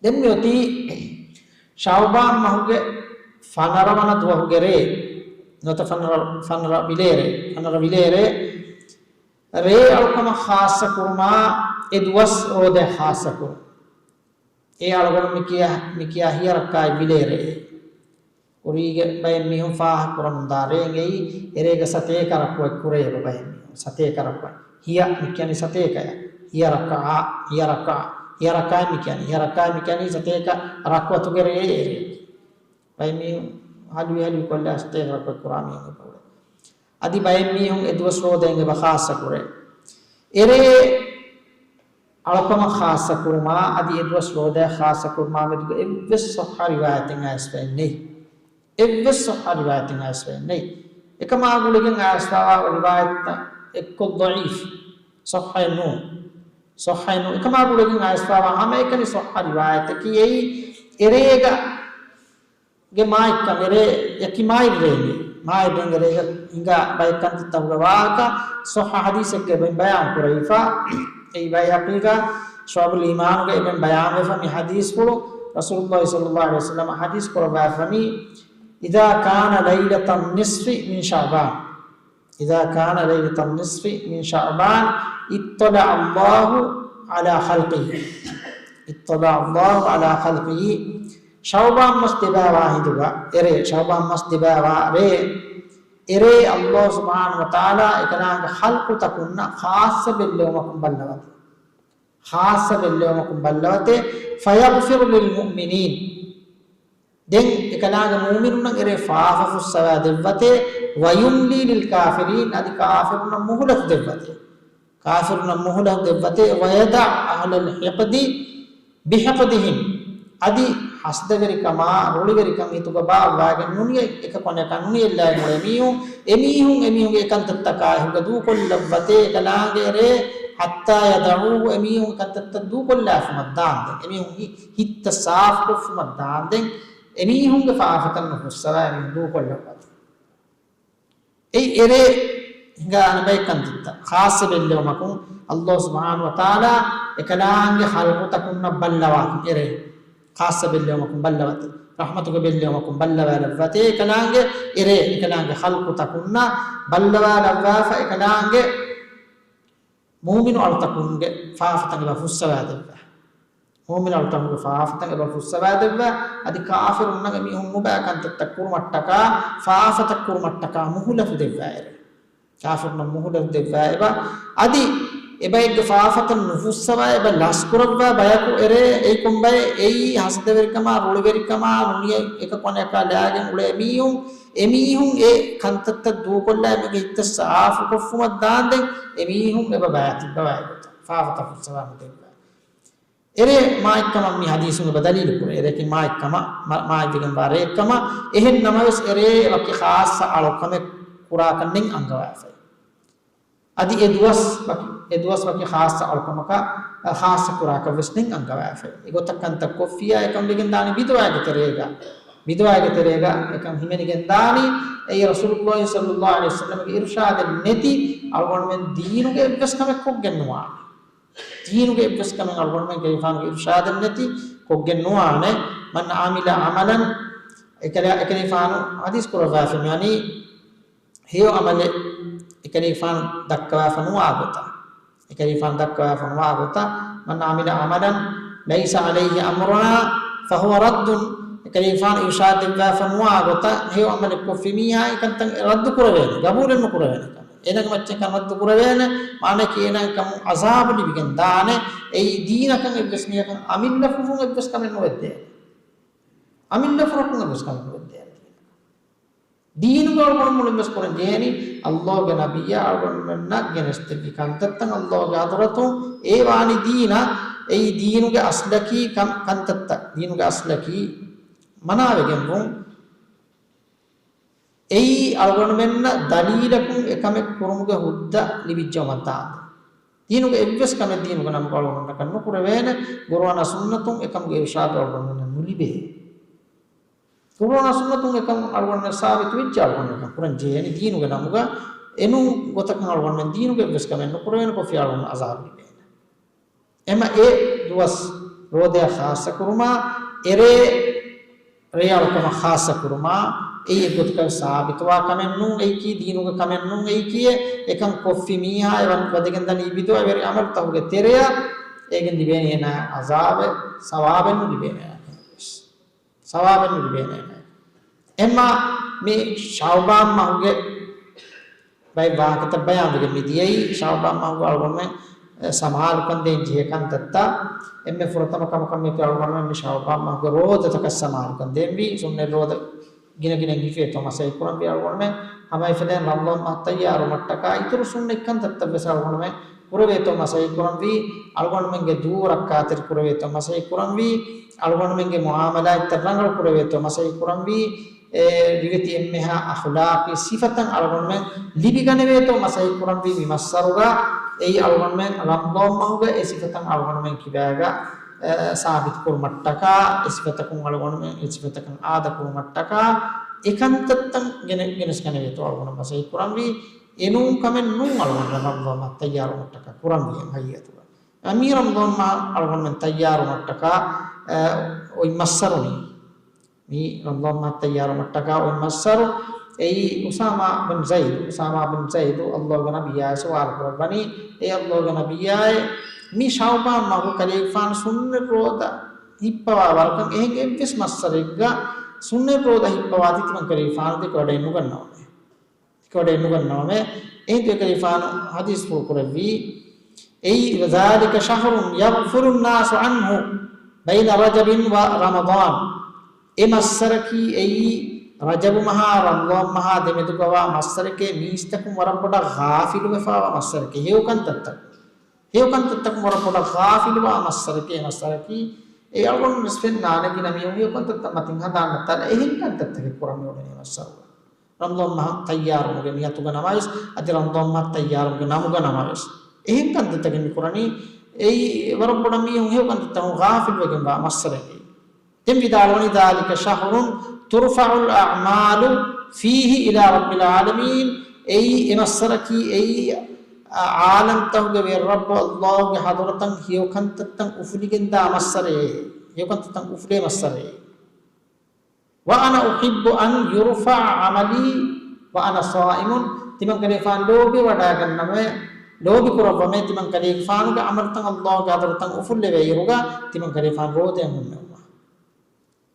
ދެން މިއޮތީ ޝަޢުބާން މަހުގެ ފަނަރަ ވަނަ ދުވަހުގެ ރޭ، ނުވަތަ ފަނަރަ، ފަނަރަ ވިލޭރޭ، ފަނަރަ ވިލޭރޭ ރޭ އަޅުކަމަށް ޚާއްޞަ ކުރުމާ، އެ ދުވަސް ރޯދައަށް ޚާއްޞަ ކުރުން. އެ އަޅުގަނޑު މި ކިޔާ، މި ކިޔާ ހިޔަ ރައްކާތް ވިލޭރޭ. ކުރީގެ ބައެއް މީހުން ފާހަގަ ކުރަމުންދާ ރޭ އެއީ، އެރޭގަ ސަތޭކަ ރަކުޢަތް ކުރޭ ބައެއް މީހުން. ސަތޭކަ ރަކުޢަތް. ހިޔަ މި ކިޔަނީ ސަތޭކަޔަށް. ހިޔަ ރަކަޢާ، ހިޔަ ރަކަޢާ، ހިޔަ ރަކަޢާތް މި ކިޔަނީ. ހިޔަ ރަކަޢާތް މި ކިޔަނީ ސަތޭކަ ރަކުޢަތުގެ ރޭ އެރޭ. ބައެއް މީހުން ހަލުވި ހަލުވި ކޮށްލާ ސަތޭކަ ރަކުޢަތް ކުރާ މީހުން އެބަހުރޭ. އަދި ބައެއް މީހުން އެ ދުވަސް ރޯދައިން އެބަ ޚާއްޞަ ކުރޭ. އެރޭ އަޅުކަމަށް ޚާއްޞަ ކުރުމާ، އަދި އެ ދުވަސް ރޯދައަށް ޚާއްޞަ ކުރުމާ މެދުގަ އެއްވެސް ޞައްޙަ ރިވާޔަތެއް އައިސްފައެއް ނެތް. އެއްވެސް ޞައްޙަ ރިވާޔަތެއް އައިސްފައެއް ނެތް. އެކަމާ ގުޅިގެން އައިސްފަވާ ރިވާޔަތްތައް އެއްކޮށް ޟަޢީފް. ޞައްޙައެއް ނޫން. ޞައްޙައެއް ނޫން. އެކަމާ ގުޅިގެން އައިސްފަވާ ހަމައެކަނި ޞައްޙަ ރިވާޔަތަކީ އެއީ، އެރޭގަ ގެ މާތްކަން އެރޭ ޔަކި މާތް ރޭން. މާތް ރޭން އެރޭގަ ހިނގާ ބައެއް ކަންތައްތަކުގެ ވާހަކަ ޞައްޙަ ޙަދީޘެއްގަ އެބައިން ބަޔާން ކުރެވިފަ. އެއީ ބައިހަޤީގަ ޝުޢަބުލް އީމާނުގަ އެބައިން ބަޔާންވެފަ މި ޙަދީޘްފުޅު. ރަސޫލުﷲ ޞައްލަﷲ ޢަލައިހި ވަސައްލަމަ ޙަދީޘް ކުރައްވާފަ ވަނީ، إذا كان ليلة النصف من شعبان، إذا كان ليلة النصف من شعبان اطلع الله على خلقه، اطلع الله على خلقه. ޝަޢުބާން މަސް ދެބައިވާ ހިނދުގަ އެރޭ، ޝަޢުބާން މަސް ދެބައިވާ ރޭ، އެރޭ ﷲ ސުބްޙާނަހޫ ވަތަޢާލާ އެކަލާނގެ ޚަލްޤުތަކުންނަށް ޚާއްޞަ ބެއްލެވުމަކުން ބައްލަވަތި. ޚާއްޞަ ބެއްލެވުމަކުން ބައްލަވަތޭ، فيغفر للمؤمنين. ދެން އެކަލާނގެ މުއުމިނުންނަށް އެރޭ ފާފަ ފުއްސަވާ ދެއްވަތޭ، ويملي للكافرين، އަދި ކާފިރުންނަށް މުހުލަތު ދެއްވަތޭ. ކާފިރުންނަށް މުހުލަތު ދެއްވަތޭ، ويدع أهل الحقد بحقدهم. އަދި ހަސަދަވެރިކަމާ، ރުޅިވެރިކަން ހިތުގަ ބާއްވާގެން ނުނިޔަ އެކަކު އަނެކާ ނުނިޔައްލާގެން އުޅޭ މީހުން، އެމީހުން އެމީހުންގެ އެކަންތައްތަކާ އެކުގަ ދޫކޮށްލައްވަތޭ އެކަލާނގެ ރޭ، حتى يدعوه، އެމީހުން އެކަންތައްތައް ދޫކޮށްލާފުމަށް ދާންދެން، އެމީހުން ހި-، ހިތްތައް ސާފުކޮށްފުމަށް ދާންދެން، އެމީހުންގެ ފާފަތައް ނުފުއްސަވާ އެމީހުން ދޫކޮށްލައްވަތޭ. އެ އެރޭ ހިނގާ އަނެއް ބައެއް ކަންތައްތައް ޚާއްޞަ ބެއްލެވުމަކުން ﷲ ސުބްޙާނަހޫ ވަތަޢާލާ އެކަލާނގެ ޚަލްޤުތަކުންނަށް ބައްލަވާ އެރޭ. ޚާއްޞަ ބެއްލެވުމަކުން ބައްލަވަތޭ. ރަޙްމަތުގެ ބެއްލެވުމަކުން ބައްލަވާލައްވަތޭ އެކަލާނގެ އެރޭ، އެކަލާނގެ ޚަލްޤުތަކުންނަށް ބައްލަވާލައްވާފަ އެކަލާނގެ މޫމިނު އަޅުތަކުންގެ ފާފަތައް އެބަ ފުއްސަވާދެއްވާ. މޫމިނު އަޅުތަކުންގެ ފާފަތައް އެބަ ފުއްސަވާދެއްވާ. އަދި ކާފިރުންނަށް އެމީހުން ނުބައި ކަންތައްތައް ކުރުމަށްޓަކާ، ފާފަތައް ކުރުމަށްޓަކާ މުހުލަތު ދެއްވާއިރު. ކާފިރުންނަށް މުހުލަތު ދެއްވާ އެބަ. އަދި އެބައެއްގެ ފާފަތައް ނުފުއްސަވާ އެބަ ލަސްކުރައްވާ ބަޔަކު އެރޭ، އެއީ ކޮންބައެއް؟ އެއީ ހަސަދަވެރިކަމާ، ރުޅިވެރިކަމާ، ނުނިޔަތް އެކަކު އަނެކާ ލާގެން އުޅޭ މީހުން. އެމީހުން އެ ކަންތައްތައް ދޫކޮށްލާ އެމީހުންގެ ހިތްތައް ސާފުކޮށްފުމަށް ދާންދެން އެމީހުން އެބަ ބަޔާ ތިއްބަވާ އެގޮތަށް ފާފަތައް ފުއްސަވާ ނުދެއްވާ. އެރޭ މާތްކަމަށް މި ހަދީސުން އެބަ ދަލީލު ކުރޭ. އެރެއަކީ މާތްކަމަށް، މާ-، މާތްވެގެންވާ ރެއެއްކަމަށް. އެހެން ނަމަވެސް އެރޭ ވަކި ޚާއްޞަ އަޅުކަމެއް ކުރާކަށް ނެތް އަންގަވާފައި. އަދި އެ ދުވަސް ވަކި، އެ ދުވަސް ވަކި ޚާއްޞަ އަޅުކަމަކަށް، އަ، ޚާއްޞަ ކުރާކަށް ވެސް ނެތް އަންގަވާފައި. އެގޮތަށް ކަންތައް ކޮށްފިއްޔާ އެކަން ވެގެން ދާނީ ބިދުޢާގެ ތެރޭގަ. ބިދުޢާގެ ތެރޭގަ އެކަން ހިމެނިގެން ދާނީ. އެއީ ރަސޫލުﷲ ޞައްލަﷲ ޢަލައިހި ވަސައްލަމްގެ އިރުޝާދެއް ނެތި އަޅުގަނޑުމެން ދީނުގެ އެއްވެސް ކަމެއް ކޮށްގެން ނުވާނެ. ދީނުގެ އެއްވެސް ކަމެއް އަޅުގަނޑުމެން ކަލޭގެފާނުގެ އިރުޝާދެއް ނެތި ކޮށްގެން ނުވާނެ. مَنْ عَمِلَ عَمَلًا، އެކަލޭ-، އެކަލޭގެފާނު ޙަދީޘް ކުރައްވާފަ މިވަނީ ހެޔޮ ޢަމަލެއް އެކަލޭގެފާނު ދައްކަވާފަ ނުވާ ގޮތަށް. އެކަލޭގެފާނު ދައްކަވާފަ ނުވާ ގޮތަށް، مَنْ عَمِلَ عَمَلًا لَيْسَ عَلَيْهِ أَمْرُنَا فَهُوَ رَدٌّ. އެކަލޭގެފާނު އިރުޝާދު ދެއްވާފަ ނުވާ ގޮތަށް ހެޔޮ ޢަމަލެއް ކޮށްފި މީހާ އެކަންތައް ރައްދު ކުރެވޭނެ، ގަބޫލެއް ނުކުރެވޭނެ ކަމެއް. އޭނާގެ މައްޗަށް ކަން ރައްދު ކުރެވޭނެ، މާނައަކީ އޭނާގެ ކަމުން ޢަޒާބު ލިބިގެން ދާނެ. އެއީ ދީނަކަށް އެއްވެސް މީހަކަށް އަމިއްލަފުށުން އެއްވެސް ކަމެއް ނުވެއްދޭނެ. އަމިއްލަފުށަކުން އެއްވެސް ކަމެއް ނުވެއްދޭނެ. ދީނުގަ އަޅުގަނޑުމެން ވެސް ކުރަން ޖެހޭނީ، އައްލާހުގެ ނަބިއްޔާ އަޅުގަނޑުމެންނަށް ގެނެސްދެއްވި ކަންތައްތައް އައްލާހުގެ ޙަޟްރަތުން އެ ވާނީ ދީނަށް. އެއީ ދީނުގެ އަސްލަކީ ކަން-، ކަންތައްތައް. ދީނުގެ އަސްލަކީ މަނާވެގެންވުން. އެއީ އަޅުގަނޑުމެންނަށް ދަލީލަކުން އެކަމެއް ކުރުމުގެ ހުއްދަ ލިބިއްޖައުމަށް ދާންދެން. ދީނުގެ އެއްވެސް ކަމެއް ދީނުގެ ނަމުގަ އަޅުގަނޑަކަށް ނުކުރެވޭނެ، ޤުރުއާނާ ސުންނަތުން އެކަމުގެ އިރުޝާދު އަޅުގަނޑުމެންނަށް ނުލިބޭ. ޤުރުއާނާ ސުންނަތުން އެކަން އަޅުގަނޑުމެން ސާބިތު ވެއްޖެ އަޅުގަނޑުމެން ކުރަން ޖެހޭނީ ދީނުގެ ނަމުގަ. އެނޫން ގޮތަކަށް އަޅުގަނޑުމެން ދީނުގެ އެއްވެސް ކަމެއް ނުކުރެވޭނެ، ކޮށްފި އަޅުގަނޑު ޢަޒާބު ލިބޭނެ. އެމަ އެ ދުވަސް ރޯދަޔަށް ޚާއްޞަ ކުރުމާ، އެރޭ ރޭއަޅުކަމަށް ޚާއްޞަ ކުރުމާ، އެއީ އެއްގޮތަކަށް ސާބިތުވާ ކަމެއް ނޫން. އެއީކީ ދީނުގެ ކަމެއް ނޫން. އެއީކީ އެކަން ކޮށްފި މީހާ އެ ވަ-، ވަދެގެން ދަނީ ބިދުޢަވެރި ޢަމަލުތަކުގެ ތެރެއަށް. އޭގެން ލިބޭނީ އޭނާ ޢަޒާބެއް، ސަވާބެއް ނުލިބޭނެ އެކަން ވެސް. ސަވާބެއް ނުލިބޭނެ. އެމާ މި ޝަޢުބާން މަހުގެ ބައެއް ވާހަކަތައް ބަޔާންވެގެން މި ދިޔައީ، ޝަޢުބާން މަހުގަ އަޅުގަނޑުމެން، އެ، ސަމާލުކަން ދޭން ޖެހޭ ކަންތައްތައް. އެންމެ ފުރަތަމަ ކަމަކަށް މި އަޅުގަނޑުމެން މި ޝަޢުބާން މަހުގެ ރޯދަތަކަށް ސަމާލުކަން ދޭންވީ. ސުންނަތް ރޯދަ ގިނަ ގިނައިން ހިފޭތޯ މަސައްކަތް ކުރަންވީ އަޅުގަނޑުމެން. ހަމައެފަދައިން ރަމަޟާން މަހަށް ތައްޔާރުވުމަށްޓަކާ އިތުރު ސުންނަތް ކަންތައްތައް ވެސް އަޅުގަނޑުމެން ކުރެވޭތޯ މަސައްކަތް ކުރަންވީ. އަޅުގަނޑުމެންގެ ދޫވަރަށް ކާތެރި ކުރެވޭތޯ މަސައްކަތް ކުރަންވީ. އަޅުގަނޑުމެންގެ މުޢާމަލާތްތައް ރަނގަޅު ކުރެވޭތޯ މަސައްކަތް ކުރަންވީ. އެ، ރިވެތި އެންމެހާ އަޚުލާޤީ ސިފަތައް އަޅުގަނޑުމެން ލިބިގަނެވޭތޯ މަސައްކަތް ކުރަންވީ. މި މައްސަރުގަ އެއީ އަޅުގަނޑުމެން ރަމަޟާން މަހުގަ އެ ސިފަތައް އަޅުގަނޑުމެން ކިބާގަ، އެ، ސާބިތު ކުރުމަށްޓަކާ، އެ ސިފަތަކުން އަޅުގަނޑުމެން އެ ސިފަތަކަށް އާދަ ކުރުމަށްޓަކާ، އެ ކަންތައްތައް ގެނެ-، ގެނެސްގަނެވޭތޯ އަޅުގަނޑު މަސައްކަތް ކުރަންވީ. އެނޫން ކަމެއް ނޫން އަޅުގަނޑު ރަމަޟާން މަހަށް ތައްޔާރުވުމަށްޓަކާ ކުރަންވީ ހަގީގަތުގަ. މި ރަމަޟާން މަހަށް އަޅުގަނޑުމެން ތައްޔާރުވުމަށްޓަކާ، އެ، އޮތް މައްސަރުނީ. މި ރަމަޟާން މަހަށް ތައްޔާރުވުމަށްޓަކާ އޮތް މައްސަރު. އެއީ އުސާމާ ބިން ޒައިދު، އުސާމާ ބިން ޒައިދު ﷲ ގެ ނަބިއްޔާ ސުވާލު ކުރައްވަނީ، އޭ ﷲ ގެ ނަބިއްޔާއޭ، މި ޝަޢުބާން މަހު ކަލޭގެފާނު ސުންނަތް ރޯދަ ހިއްޕަވާ ވަރަކަށް އެހެން އެއްވެސް މައްސަރެއްގަ ސުންނަތް ރޯދަ ހިއްޕަވާތީ ތިމަން ކަލޭގެފާނު ދެކެވަޑައެއް ނުގަންނަވަމޭ. ކޮޑެއް ނުގަންނަވަމޭ. އެހިނދު އެކަލޭގެފާނު ޙަދީޘްފުޅު ކުރެއްވީ، އެއީ، ذَلِكَ شَهْرٌ يَغْفُلُ النَّاسُ عَنْهُ بَيْنَ رَجَبٍ وَرَمَضَانَ. އެ މައްސަރަކީ އެއީ، ރަޖަބު މަހާ، ރަމަޟާން މަހާ ދެމެދުގަވާ މައްސަރެކޭ، މީސްތަކުން ވަރަށް ބޮޑަށް ޣާފިލުވެފާވާ މައްސަރެކޭ. ހެޔޮ ކަންތައްތަކުން، ހެޔޮ ކަންތައްތަކުން ވަރަށް ބޮޑަށް ޣާފިލުވާ މައްސަރެކޭ، މައްސަރަކީ. އެ އަޅުގަނޑު ވެސް ފެންނާނެ ގިނަ މީހުން ހެޔޮ ކަންތައްތައް މަތިން ހަނދާން ނައްތާލާ އެހެން ކަންތައްތަކެއް ކުރަން މިއުޅެނީ މައްސަރުގަ. ރަމަޟާން މަހަށް ތައްޔާރުވުމުގެ ނިޔަތުގަ ނަމަވެސް، އަދި ރަމަޟާން މަހަށް ތައްޔާރުވުމުގެ ނަމުގަ ނަމަވެސް، އެހެން ކަންތައްތަކެއް މި ކުރަނީ. އެއީ ވަރަށް ބޮޑަށް މީހުން ހެޔޮ ކަންތައްތަކުން ޣާފިލްވެގެންވާ މައްސަރެކޭ. ދެން ވިދާޅުވަނީ، ذَلِكَ شَهْرٌ تُرْفَعُ الْأَعْمَالُ فِيهِ إِلَى رَبِّ الْعَالَمِينَ. އެއީ އެ މައްސަރަކީ، އެއީ އާލަމްތަކުގެ ވެރިރައްބު ﷲ ގެ ޙަޟްރަތަށް ހެޔޮ ކަންތައްތައް އުފުލިގެންދާ މައްސަރެއޭ. ހެޔޮ ކަންތައްތައް އުފުލޭ މައްސަރެއޭ. وَأَنَا أُحِبُّ أَنْ يُرْفَعَ عَمَلِي وَأَنَا صَائِمٌ. ތިމަން ކަލޭގެފާނު ލޯބިވަޑައިގަންނަވަމޭ، ލޯބި ކުރައްވަމޭ ތިމަން ކަލޭގެފާނުގެ ޢަމަލުތައް ﷲ ގެ ޙަޟްރަތަށް އުފުއްލެވޭ އިރުގަ ތިމަން ކަލޭގެފާނު ރޯދައެއް ހުންނަވުމަށް.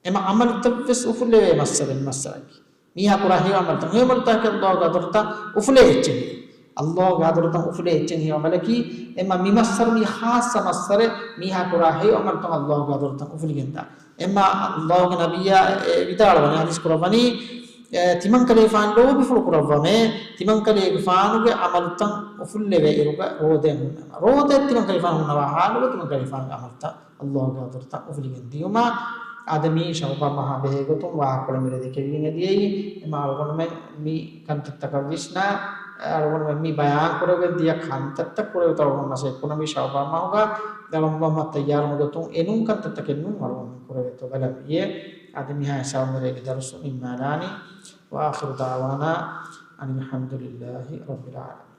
އެމަ ޢަމަލުތައް ވެސް އުފުއްލެވޭ މައްސަރެއް މައްސަރަކީ. މީހާ ކުރާ ހެޔޮ ޢަމަލުތައް، ހެޔޮ ޢަމަލުތަކަކީ ﷲ ގެ ޙަޟްރަތަށް އުފުލޭ އެއްޗެއް. ﷲ ގެ ޙަޟްރަތަށް އުފުލޭ އެއްޗެއް ހެޔޮ ޢަމަލަކީ. އެމަ މި މައްސަރު މީ ޚާއްޞަ މައްސަރެއް، މީހާ ކުރާ ހެޔޮ ޢަމަލުތައް ﷲ ގެ ޙަޟްރަތަށް އުފުލިގެންދާ. އެމަ ﷲ ގެ ނަބިއްޔާ އެ ވިދާޅުވަނީ، ޙަދީޘް ކުރައްވަނީ، އެ، ތިމަން ކަލޭގެފާނު ލޯބިފުޅު ކުރައްވަމޭ، ތިމަން ކަލޭގެފާނުގެ ޢަމަލުތައް އުފުއްލެވޭ އިރުގަ ރޯދައެއް ހުންނަވާ. ރޯދައެއް ތިމަން ކަލޭގެފާނު ހުންނަވާ ޙާލުގަ ތިމަން ކަލޭގެފާނުގެ ޢަމަލުތައް ﷲ ގެ ޙަޟްރަތަށް އުފުލިގެން ދިޔުމަށް. އާދެ، މީ ޝަޢުބާން މަހާ ބެހޭ ގޮތުން ވާހަކަކޮޅެއް މިރޭ ދެކެވިގެން އެދިޔައީ. އެމަ އަޅުގަނޑުމެން މި ކަންތައްތަކަށް ވިސްނާ، އަޅުގަނޑުމެން މި ބަޔާން ކުރެވިގެން ދިޔަ ކަންތައްތައް ކުރެވިތޯ އަޅުގަނޑު މަސައްކަތް ކުރަންވީ ޝަޢުބާން މަހުގަ. އަޅުގަނޑު މަ ތައްޔާރުވުމުގެ ގޮތުން އެނޫން ކަންތައްތަކެއް ނޫން އަޅުގަނޑުމެން ކުރެވޭތޯ ބަލަން ވިއޭ. އާދެ، މިހާ ހިސާބުން މިރޭގެ ދަރުސު ނިންމާލާނީ. وآخر دعوانا أن الحمد لله رب العالمين.